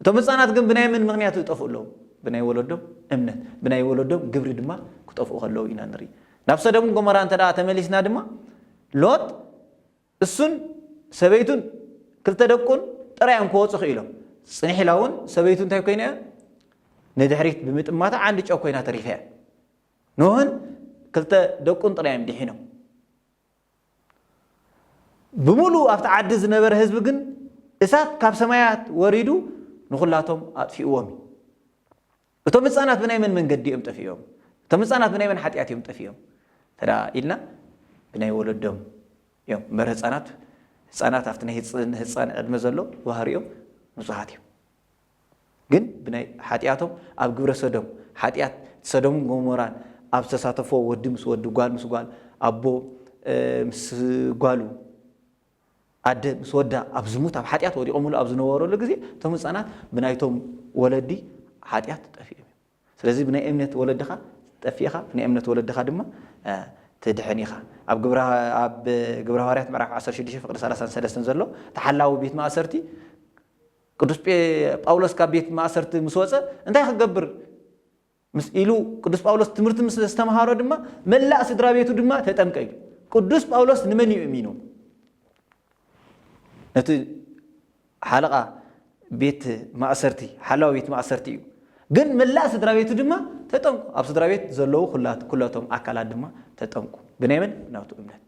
እቶም ህጻናት ግን ብናይ መን ምኽንያት ይጠፍኡ ኣለዉ? ብናይ ወለዶም እምነት፣ ብናይ ወለዶም ግብሪ ድማ ክጠፍኡ ከለዉ ኢና ንርኢ። ናብ ሰዶምን ጎሞራ እንተ ደኣ ተመሊስና ድማ፣ ሎጥ እሱን ሰበይቱን ክልተ ደቁን ጥራይ እዮም ክወጹ ክኢሎም። ጽኒሕ ኢላ እውን ሰበይቱ እንታይ ኮይና እያ? ንድሕሪት ብምጥማታ ዓንዲ ጨው ኮይና ተሪፋ እያ። ኖህን ክልተ ደቁን ጥራይ እዮም ድሒኖም። ብምሉእ ኣብቲ ዓዲ ዝነበረ ህዝቢ ግን እሳት ካብ ሰማያት ወሪዱ ንኹላቶም ኣጥፊእዎም እዩ። እቶም ህፃናት ብናይ መን መንገዲ እዮም ጠፊኦም? እቶም ህፃናት ብናይ መን ሓጢኣት እዮም ጠፊኦም? ተዳ ኢልና ብናይ ወለዶም እዮም እምበር ህፃናት ህፃናት ኣብቲ ናይ ህፃን ዕድመ ዘሎ ባህሪኦም ንፁሃት እዮም። ግን ብናይ ሓጢኣቶም ኣብ ግብረ ሰዶም ሓጢኣት ሰዶምን ጎሞራን ኣብ ዝተሳተፎ ወዲ ምስ ወዲ ጓል ምስ ጓል ኣቦ ምስ ጓሉ ኣደ ምስ ወዳ ኣብ ዝሙት ኣብ ሓጢኣት ወዲቖምሉ ኣብ ዝነበረሉ ግዜ እቶም ህፃናት ብናይቶም ወለዲ ሓጢኣት ጠፊኦም እዮም። ስለዚ ብናይ እምነት ወለድኻ ጠፊእኻ ብናይ እምነት ወለድኻ ድማ ትድሕን ኢኻ። ኣብ ግብረ ኣብ ግብረ ሃዋርያት ምዕራፍ ዓሰርተ ሽዱሽተ ፍቕዲ ሰላሳን ሰለስተን ዘሎ ተሓላዊ ቤት ማእሰርቲ ቅዱስ ጳውሎስ ካብ ቤት ማእሰርቲ ምስ ወፀ እንታይ ክገብር ምስ ኢሉ ቅዱስ ጳውሎስ ትምህርቲ ምስ ዝተምሃሮ ድማ መላእ ስድራ ቤቱ ድማ ተጠምቀ እዩ። ቅዱስ ጳውሎስ ንመን እዩ እሚኑ? ነቲ ሓለቓ ቤት ማእሰርቲ ሓላዊ ቤት ማእሰርቲ እዩ። ግን መላእ ስድራ ቤቱ ድማ ተጠምቁ። ኣብ ስድራ ቤት ዘለዉ ኩላቶም ኣካላት ድማ ተጠምቁ። ብናይ መን? ናቱ እምነት።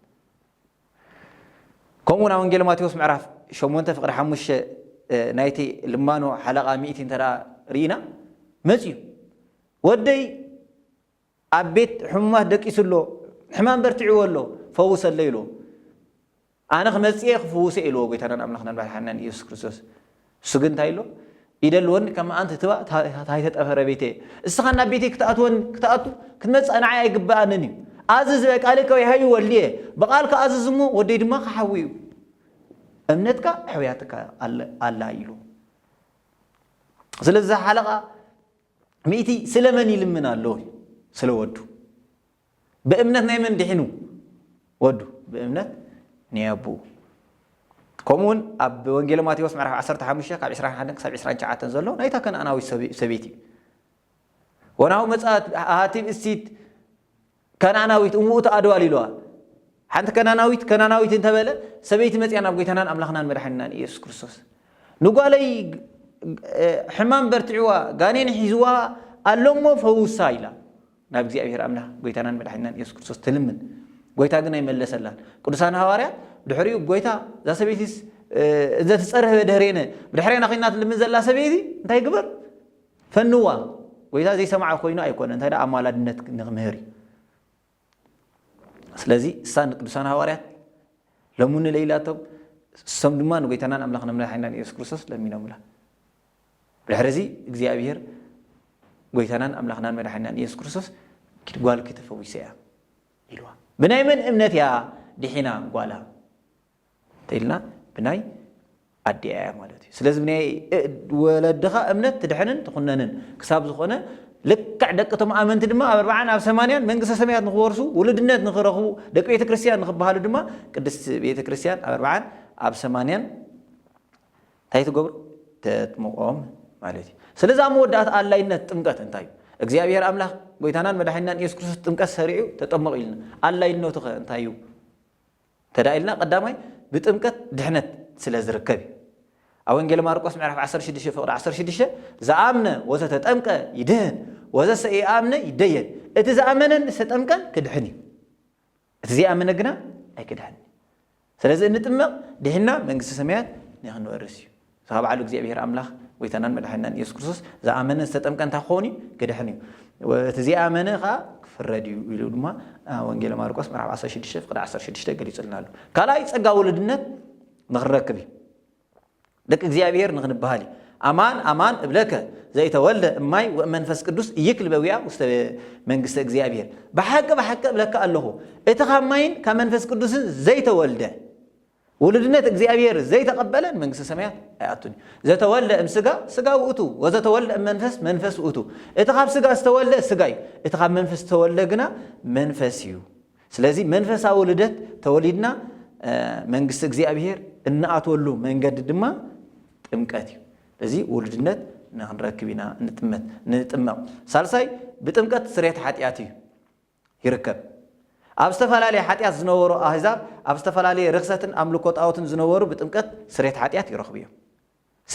ከምኡ እውን ኣብ ወንጌል ማቴዎስ ምዕራፍ ሸሞንተ ፍቕሪ ሓሙሽተ ናይቲ ልማኖ ሓለቓ ሚእቲ እንተ ርኢና መፅዩ ወደይ ኣብ ቤት ሕሙማት ደቂሱ ኣሎ፣ ሕማም በርቲዕዎ ኣሎ፣ ፈውሰለይ ኢልዎ። ኣነ ክመፅእ እየ ክፍውስ እየ ኢልዎ ጎይታናን ኣምላኽናን መድሓናን ኢየሱስ ክርስቶስ። እሱ ግን እንታይ ኢሎ? ይደልወኒ ከም ኣንቲ ትባ ታይተጠፈረ ቤተ እየ። እስኻ ናብ ቤተይ ክትኣትወን ክትኣቱ ክትመፅእ ንዓይ ኣይግበኣንን እዩ። ኣዝዝ በቃልከ ወይሃዩ ወልየ፣ ብቃልካ ኣዝዝ እሞ ወደይ ድማ ክሓዊ እዩ። እምነትካ ሕውያትካ ኣላ ኢሉ። ስለዚ ሓለቓ ሚእቲ ስለመን ይልምን ኣሎ? ስለ ወዱ። ብእምነት ናይ መን ድሒኑ? ወዱ። ብእምነት ናይ ኣቦኡ። ከምኡ እውን ኣብ ወንጌል ማቴዎስ ምዕራፍ ዓሰርተ ሓሙሽተ ካብ ዕስራን ሓደን ክሳብ ዕስራን ትሽዓተን ዘሎ ናይታ ከነኣናዊት ሰበይቲ እዩ። ወናሁ መጻት ሃቲብ እሲት ከነኣናዊት እምኡ ተኣድዋል ኢልዋ። ሓንቲ ከናናዊት ከናናዊት እንተበለ ሰበይቲ መፅያ ናብ ጎይታናን ኣምላኽናን መድሓኒናን ኢየሱስ ክርስቶስ ንጓለይ ሕማም በርትዕዋ ጋኔን ሒዝዋ ኣሎሞ ፈውሳ ኢላ ናብ እግዚኣብሔር ኣምላኽ ጎይታናን መድሓኒናን ኢየሱስ ክርስቶስ ትልምን። ጎይታ ግን ኣይመለሰላን። ቅዱሳን ሃዋርያት ድሕሪኡ ጎይታ እዛ ሰበይቲስ እዘ ትፀርህ በድህሬነ ብድሕሬና ኮይና ትልምን ዘላ ሰበይቲ እንታይ ግበር ፈንዋ። ጎይታ ዘይሰማዐ ኮይኑ ኣይኮነ እንታይ ኣማላድነት ንክምህር እዩ። ስለዚ እሳ ንቅዱሳን ሃዋርያት ለሙኒ ለይላቶም እሶም ድማ ንጎይታናን ኣምላኽና መድሓኒናን ኢየሱስ ክርስቶስ ለሚኖምላ። ብድሕሪ እዚ እግዚኣብሔር ጎይታናን ኣምላኽናን መድሓኒናን ኢየሱስ ክርስቶስ ጓልኪ ተፈዊሰ እያ ኢልዋ። ብናይ መን እምነት እያ ድሒና ጓላ ተኢልና ብናይ ኣዲኣ እያ ማለት እዩ። ስለዚ ብናይ ወለድኻ እምነት ትድሕንን ትኹነንን ክሳብ ዝኾነ ልክዕ ደቂ እቶም ኣመንቲ ድማ ኣብ ኣርባዓን ኣብ ሰማንያን መንግስተ ሰማያት ንክወርሱ ውሉድነት ንክረኽቡ ደቂ ቤተ ክርስቲያን ንክበሃሉ ድማ ቅድስቲ ቤተ ክርስቲያን ኣብ ኣርባዓን ኣብ ሰማንያን እንታይ ትገብሩ? ተጥምቖም ማለት እዩ። ስለዚ ኣብ መወዳእታ ኣላይነት ጥምቀት እንታይ እዩ? እግዚኣብሔር ኣምላኽ ጎይታናን መድሓኒናን ኢየሱስ ክርስቶስ ጥምቀት ሰሪዑ ተጠመቑ ኢልና ኣላይነቱ ኸ እንታይ እዩ? ተዳኢልና ቀዳማይ ብጥምቀት ድሕነት ስለ ዝርከብ እዩ። ኣብ ወንጌል ማርቆስ ምዕራፍ ዓሰርተ ሽዱሽተ ፍቕዲ ዓሰርተ ሽዱሽተ ዝኣምነ ወዘተጠምቀ ይድህን ወዘሰ ኢኣምነ ይደየን። እቲ ዝኣመነን ዝተጠምቀን ክድሕን እዩ፣ እቲ ዘይኣመነ ግና ኣይክድሕን። ስለዚ እንጥመቕ ድሕና መንግስቲ ሰማያት ናይ ክንወርስ እዩ። ካብ ባዕሉ እግዚኣብሔር ኣምላኽ ጎይታናን መድሓኒናን ኢየሱስ ክርስቶስ ዝኣመነ ዝተጠምቀ እንታይ ክኸውን እዩ? ክድሕን እዩ። እቲ ዘይኣመነ ከዓ ክፍረድ እዩ ኢሉ ድማ ወንጌል ማርቆስ ምዕራፍ ዓሰርተ ሽዱሽተ ፍቕዲ ዓሰርተ ሽዱሽተ ገሊጹልና ኣሎ። ካልኣይ ጸጋ ውሉድነት ንክንረክብ እዩ። ደቂ እግዚኣብሔር ንክንበሃል እዩ። ኣማን ኣማን እብለከ ዘይተወልደ እማይ ወመንፈስ ቅዱስ እይክል በዊያ ውስተ መንግስተ እግዚኣብሔር። ብሓቂ ብሓቂ እብለካ ኣለኹ እቲ ካብ ማይን ካብ መንፈስ ቅዱስን ዘይተወልደ ውሉድነት እግዚኣብሔር ዘይተቐበለ ንመንግስተ ሰማያት ኣይኣቱን እዩ። ዘተወልደ እምስጋ ስጋ ውእቱ ወዘተወልደ እምመንፈስ መንፈስ ውእቱ። እቲ ካብ ስጋ ዝተወልደ ስጋ እዩ፣ እቲ ካብ መንፈስ ዝተወልደ ግና መንፈስ እዩ። ስለዚ መንፈሳዊ ልደት ተወሊድና መንግስቲ እግዚኣብሔር እንኣትወሉ መንገዲ ድማ ጥምቀት እዩ። ስለዚ ውሉድነት ንክንረክብ ኢና ንጥመት ንጥመቕ። ሳልሳይ ብጥምቀት ስርየት ሓጢኣት እዩ። ይርከብ። ኣብ ዝተፈላለየ ሓጢኣት ዝነበሩ ኣህዛብ ኣብ ዝተፈላለየ ርክሰትን ኣምልኮ ጣዖትን ዝነበሩ ብጥምቀት ስሬት ሓጢኣት ይረኽቡ እዮም።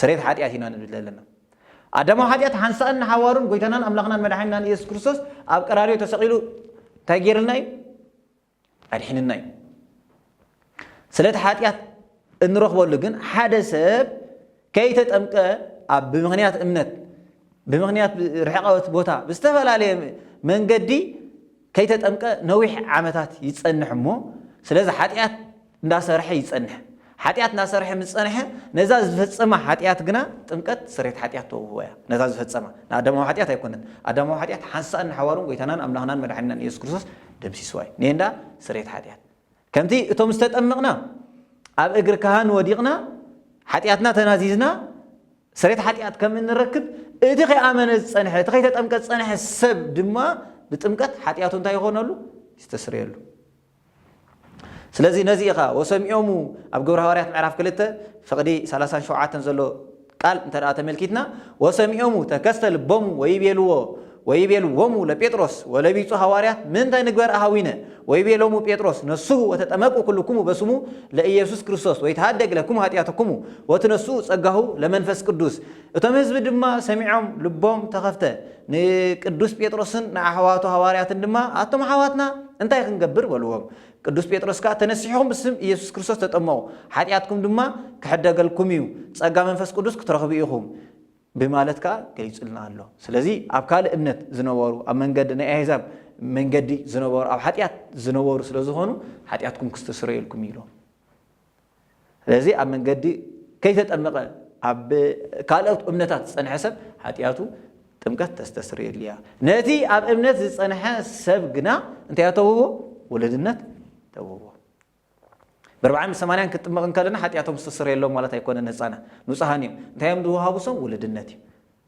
ስሬት ሓጢኣት ኢና ንብል ዘለና። ኣዳማዊ ሓጢኣት ሓንሳእን ንሓዋሩን ጎይታናን ኣምላኽናን መድሓኒናን ኢየሱስ ክርስቶስ ኣብ ቀራንዮ ተሰቒሉ እንታይ ገይርልና እዩ? ኣድሒንና እዩ። ስለቲ ሓጢኣት እንረኽበሉ ግን ሓደ ሰብ ከይተጠምቀ ኣብ ብምኽንያት እምነት ብምኽንያት ርሕቐት ቦታ ብዝተፈላለየ መንገዲ ከይተጠምቀ ነዊሕ ዓመታት ይጸንሕ እሞ ስለዚ ሓጢኣት እንዳሰርሐ ይጸንሕ። ሓጢኣት እናሰርሐ ምስ ጸንሐ ነዛ ዝፈጸማ ሓጢኣት ግና ጥምቀት ስሬት ሓጢኣት ተውህቦ እያ። ነዛ ዝፈጸማ ንኣዳማዊ ሓጢኣት ኣይኮነን። ኣዳማዊ ሓጢኣት ሓንሳእን ንሓዋሩን ጎይታናን ኣምላኽናን መድሓኒናን ኢየሱስ ክርስቶስ ደምሲስዋ እዩ። ንኤንዳ ስሬት ሓጢኣት ከምቲ እቶም ዝተጠመቕና ኣብ እግሪ ካህን ወዲቕና ሓጢኣትና ተናዚዝና ስሬት ሓጢኣት ከም እንረክብ እቲ ከይኣመነ ዝጸንሐ እቲ ከይተጠምቀ ዝጸንሐ ሰብ ድማ ብጥምቀት ሓጢኣቱ እንታይ ይኾነሉ? ይስተስርየሉ። ስለዚ ነዚ ኢኻ ወሰሚዖሙ ኣብ ግብረ ሃዋርያት ምዕራፍ ክልተ ፍቕዲ ሰላሳን ሸውዓተን ዘሎ ቃል እንተ ደኣ ተመልኪትና ወሰሚዖሙ ተከስተ ልቦሙ ወይቤልዎ ወይቤልዎሙ ለጴጥሮስ ወለቢጹ ሃዋርያት ምንታይ ንግበር ኣሃዊነ ወይቤሎሙ ጴጥሮስ ነስሁ ወተጠመቁ ኩልኩሙ በስሙ ለኢየሱስ ክርስቶስ ወይተሃደግ ለኩም ኃጢአትኩሙ ወትነስኡ ጸጋሁ ለመንፈስ ቅዱስ። እቶም ህዝቢ ድማ ሰሚዖም ልቦም ተኸፍተ፣ ንቅዱስ ጴጥሮስን ንኣሕዋቱ ሃዋርያትን ድማ ኣቶም ኣሕዋትና እንታይ ክንገብር በልዎም። ቅዱስ ጴጥሮስ ከኣ ተነሲሕኹም ብስም ኢየሱስ ክርስቶስ ተጠመቑ፣ ሓጢኣትኩም ድማ ክሕደገልኩም እዩ፣ ጸጋ መንፈስ ቅዱስ ክትረኽቡ ኢኹም ብማለት ከኣ ገሊጹልና ኣሎ። ስለዚ ኣብ ካልእ እምነት ዝነበሩ ኣብ መንገዲ ናይ ኣህዛብ መንገዲ ዝነበሩ ኣብ ሓጢኣት ዝነበሩ ስለ ዝኾኑ ሓጢኣትኩም ክስተስረየልኩም ኢሎም። ስለዚ ኣብ መንገዲ ከይተጠመቐ ኣብ ካልኦት እምነታት ዝጸንሐ ሰብ ሓጢኣቱ ጥምቀት ተስተስርየሉ እያ። ነቲ ኣብ እምነት ዝጸንሐ ሰብ ግና እንታይ እያ ተውህቦ? ውሉድነት ተውህቦ። ብርብዓን ብሰማንያን ክትጥመቕ እንከለና ሓጢኣቶም ዝተሰርየሎም ማለት ኣይኮነን። ህፃናት ንጹሃን እዮም። እንታይ እዮም ዝወሃቡ? ሰም ውልድነት እዩ።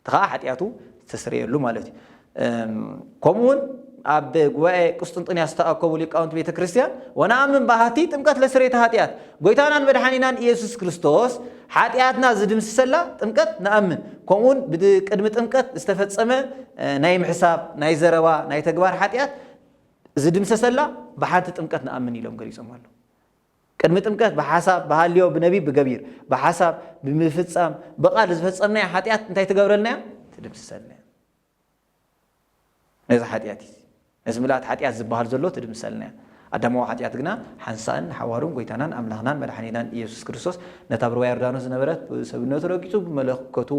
እቲ ኸዓ ሓጢኣቱ ዝተሰርየሉ ማለት እዩ። ከምኡ እውን ኣብ ጉባኤ ቁስጥንጥንያ ዝተኣከቡ ሊቃውንቲ ቤተ ክርስቲያን ወነኣምን በሃቲ ጥምቀት ለስሬተ ሓጢኣት ጎይታናን መድሓኒናን ኢየሱስ ክርስቶስ ሓጢኣትና ዝድምስሰላ ጥምቀት ንኣምን። ከምኡውን ብቅድሚ ጥምቀት ዝተፈጸመ ናይ ምሕሳብ፣ ናይ ዘረባ፣ ናይ ተግባር ሓጢኣት ዝድምሰሰላ ብሓንቲ ጥምቀት ንኣምን ኢሎም ገሊጾም ኣለዉ። ቅድሚ ጥምቀት ብሓሳብ፣ ብሃልዮ፣ ብነቢብ፣ ብገቢር፣ ብሓሳብ፣ ብምፍጻም፣ ብቓል ዝፈጸምናዮ ሓጢኣት እንታይ ትገብረልና እያ? ትድምስሰልና እያ። ነዚ ሓጢኣት እዚ፣ ነዚ ምልኣት ሓጢኣት ዝበሃል ዘሎ ትድምሰልና እያ። ኣዳማዊ ሓጢኣት ግና ሓንሳእን ንሓዋሩን ጎይታናን ኣምላኽናን መድሓኒናን ኢየሱስ ክርስቶስ ነታ ኣብ ሩባ ዮርዳኖስ ዝነበረት ብሰብነቱ ረጊጹ ብመለኮቱ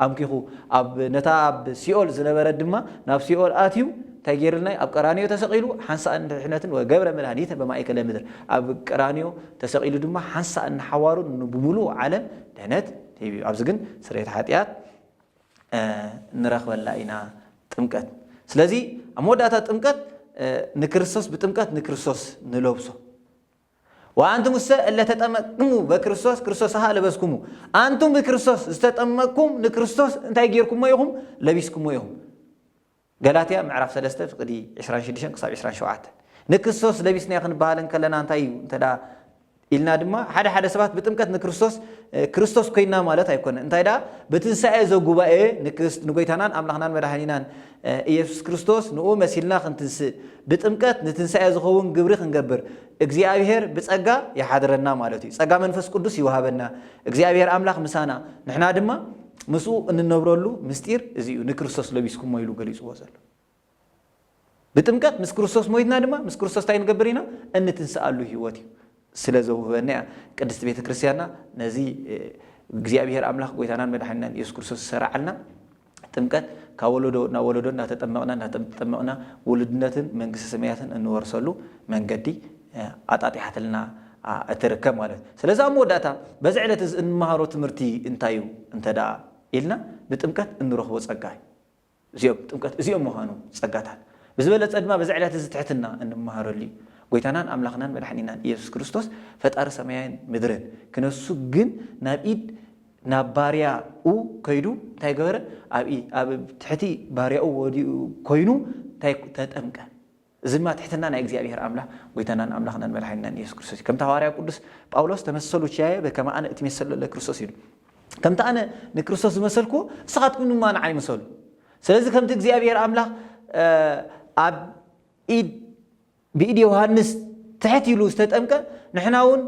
ኣምኪኹ ኣብ ነታ ኣብ ሲኦል ዝነበረት ድማ ናብ ሲኦል ኣትዩ እንታይ ገይርልና እዩ? ኣብ ቀራንዮ ተሰቒሉ ሓንሳእን ድሕነትን ወገብረ መድሃኒተ በማእከለ ምድር ኣብ ቀራንዮ ተሰቒሉ ድማ ሓንሳእን ንሓዋሩን ብሙሉእ ዓለም ድሕነት ሂቡ እዩ። ኣብዚ ግን ስርየት ሓጢኣት ንረኽበላ ኢና ጥምቀት። ስለዚ ኣብ መወዳእታ ጥምቀት ንክርስቶስ ብጥምቀት ንክርስቶስ ንለብሶ። ወኣንትሙሰ እለ ተጠመቅኩሙ በክርስቶስ ክርስቶስ ኣሃ ለበስኩሙ። ኣንቱም ብክርስቶስ ዝተጠመቅኩም ንክርስቶስ እንታይ ጌርኩሞ ኢኹም? ለቢስኩሞ ኢኹም። ገላትያ ምዕራፍ ሰለስተ ፍቅዲ ዕስራን ሽዱሽተን ክሳብ ዕስራን ሸውዓተን። ንክርስቶስ ለቢስናዮ ክንበሃል እንከለና እንታይ እዩ እንተ ደኣ ኢልና ድማ ሓደ ሓደ ሰባት ብጥምቀት ንክርስቶስ ክርስቶስ ኮይና ማለት ኣይኮነ። እንታይ ደኣ ብትንሳኤ ዘጉባኤ ንክርስት ንጎይታናን ኣምላኽናን መድሓኒናን ኢየሱስ ክርስቶስ ንኡ መሲልና ክንትንስእ ብጥምቀት ንትንሳኤ ዝኸውን ግብሪ ክንገብር እግዚኣብሔር ብጸጋ ይሓድረና ማለት እዩ። ጸጋ መንፈስ ቅዱስ ይወሃበና። እግዚኣብሔር ኣምላኽ ምሳና፣ ንሕና ድማ ምስኡ እንነብረሉ ምስጢር እዚ እዩ። ንክርስቶስ ለቢስኩሞ ኢሉ ገሊጽዎ ዘሎ። ብጥምቀት ምስ ክርስቶስ ሞይትና ድማ ምስ ክርስቶስ እንታይ ንገብር ኢና? እንትንስኣሉ ህይወት እዩ ስለ ዘውህበና እያ ቅድስቲ ቤተ ክርስቲያንና ነዚ እግዚኣብሔር ኣምላኽ ጎይታናን መድሓኒናን ኢየሱስ ክርስቶስ ዝሰራዓልና ጥምቀት ካብ ወለዶ ናብ ወለዶ እናተጠመቕና እናተጠመቕና ውሉድነትን መንግስቲ ሰማያትን እንወርሰሉ መንገዲ ኣጣጢሓትልና እትርከብ ማለት እዩ። ስለዚ ኣብ መወዳእታ በዚ ዕለት እዚ እንመሃሮ ትምህርቲ እንታይ እዩ እንተ ደኣ ኢልና ብጥምቀት እንረኽቦ ጸጋ እዩ። እዚኦም ጥምቀት እዚኦም ምዃኑ ጸጋታት ብዝበለጸ ድማ በዚ ዕለት እዚ ትሕትና እንመሃረሉ እዩ። ጎይታናን ኣምላኽናን መድሓኒናን ኢየሱስ ክርስቶስ ፈጣሪ ሰማይን ምድርን ክነሱ ግን ናብ ኢድ ናብ ባርያኡ ከይዱ እንታይ ገበረ? ኣብ ኢ- ኣብ ትሕቲ ባርያኡ ወዲኡ ኮይኑ እንታይ ተጠምቀ። እዚ ድማ ትሕትና ናይ እግዚኣብሔር ኣምላኽ ጎይታናን ኣምላኽናን መድሓኒናን ኢየሱስ ክርስቶስ እዩ። ከምቲ ሃዋርያ ቅዱስ ጳውሎስ ተመሰሉ ኪያየ በከመ ኣነ እትሜሰሎ ለክርስቶስ ኢሉ። ከምቲ ኣነ ንክርስቶስ ዝመሰልኩዎ ንስኻትኩም ድማ ንዓይ ምሰሉ። ስለዚ ከምቲ እግዚኣብሔር ኣምላኽ ኣብ ኢድ ብኢድ ዮሃንስ ትሕት ኢሉ ዝተጠምቀ ንሕና እውን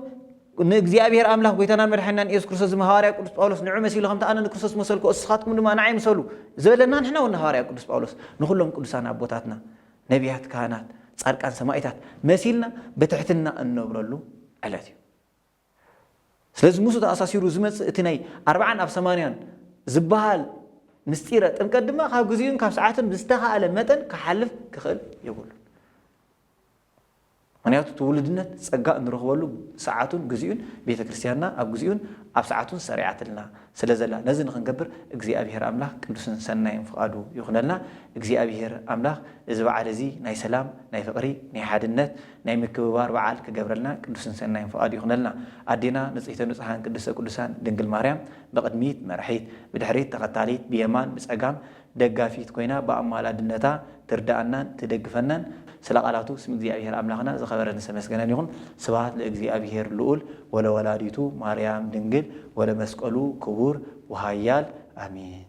ንእግዚኣብሔር ኣምላኽ ጎይታናን መድሓኒናን ኢየሱስ ክርስቶስ ዝም ሃዋርያ ቅዱስ ጳውሎስ ንዑ መሲሉ ከምቲ ኣነ ንክርስቶስ መሰልኩ እስኻትኩም ድማ ንዓይ ምሰሉ ዝበለና ንሕና እውን ንሃዋርያ ቅዱስ ጳውሎስ ንኹሎም ቅዱሳን ኣቦታትና ነቢያት፣ ካህናት፣ ጻድቃን፣ ሰማኢታት መሲልና ብትሕትና እንነብረሉ ዕለት እዩ። ስለዚ ምስኡ ተኣሳሲሩ ዝመጽእ እቲ ናይ ኣርብዓን ኣብ ሰማንያን ዝበሃል ምስጢረ ጥምቀት ድማ ካብ ግዜኡን ካብ ሰዓቱን ብዝተኻእለ መጠን ክሓልፍ ክኽእል የብሉን። ምኽንያቱ እቲ ውሉድነት ጸጋ እንረኽበሉ ሰዓቱን ግዜኡን ቤተ ክርስቲያንና ኣብ ግዜኡን ኣብ ሰዓቱን ሰሪዓትልና ስለ ዘላ ነዚ ንኽንገብር እግዚኣብሔር ኣምላኽ ቅዱስን ሰናይን ፍቓዱ ይኹነልና። እግዚኣብሔር ኣምላኽ እዚ በዓል እዚ ናይ ሰላም፣ ናይ ፍቕሪ፣ ናይ ሓድነት፣ ናይ ምክብባር በዓል ክገብረልና ቅዱስን ሰናይን ፍቓዱ ይኹነልና። ኣዴና ንጽሕተ ንጹሓን ቅድስተ ቅዱሳን ድንግል ማርያም ብቕድሚት መራሒት ብድሕሪት ተኸታሊት ብየማን ብጸጋም ደጋፊት ኮይና ብኣማላድነታ ትርዳኣናን ትደግፈናን ስለ ቃላቱ ስም እግዚኣብሔር ኣምላኽና ዝኸበረን ዝተመስገነን ይኹን። ስብሐት ለእግዚኣብሔር ልዑል ወለወላዲቱ ማርያም ድንግል ወለመስቀሉ ክቡር ወሃያል ኣሜን።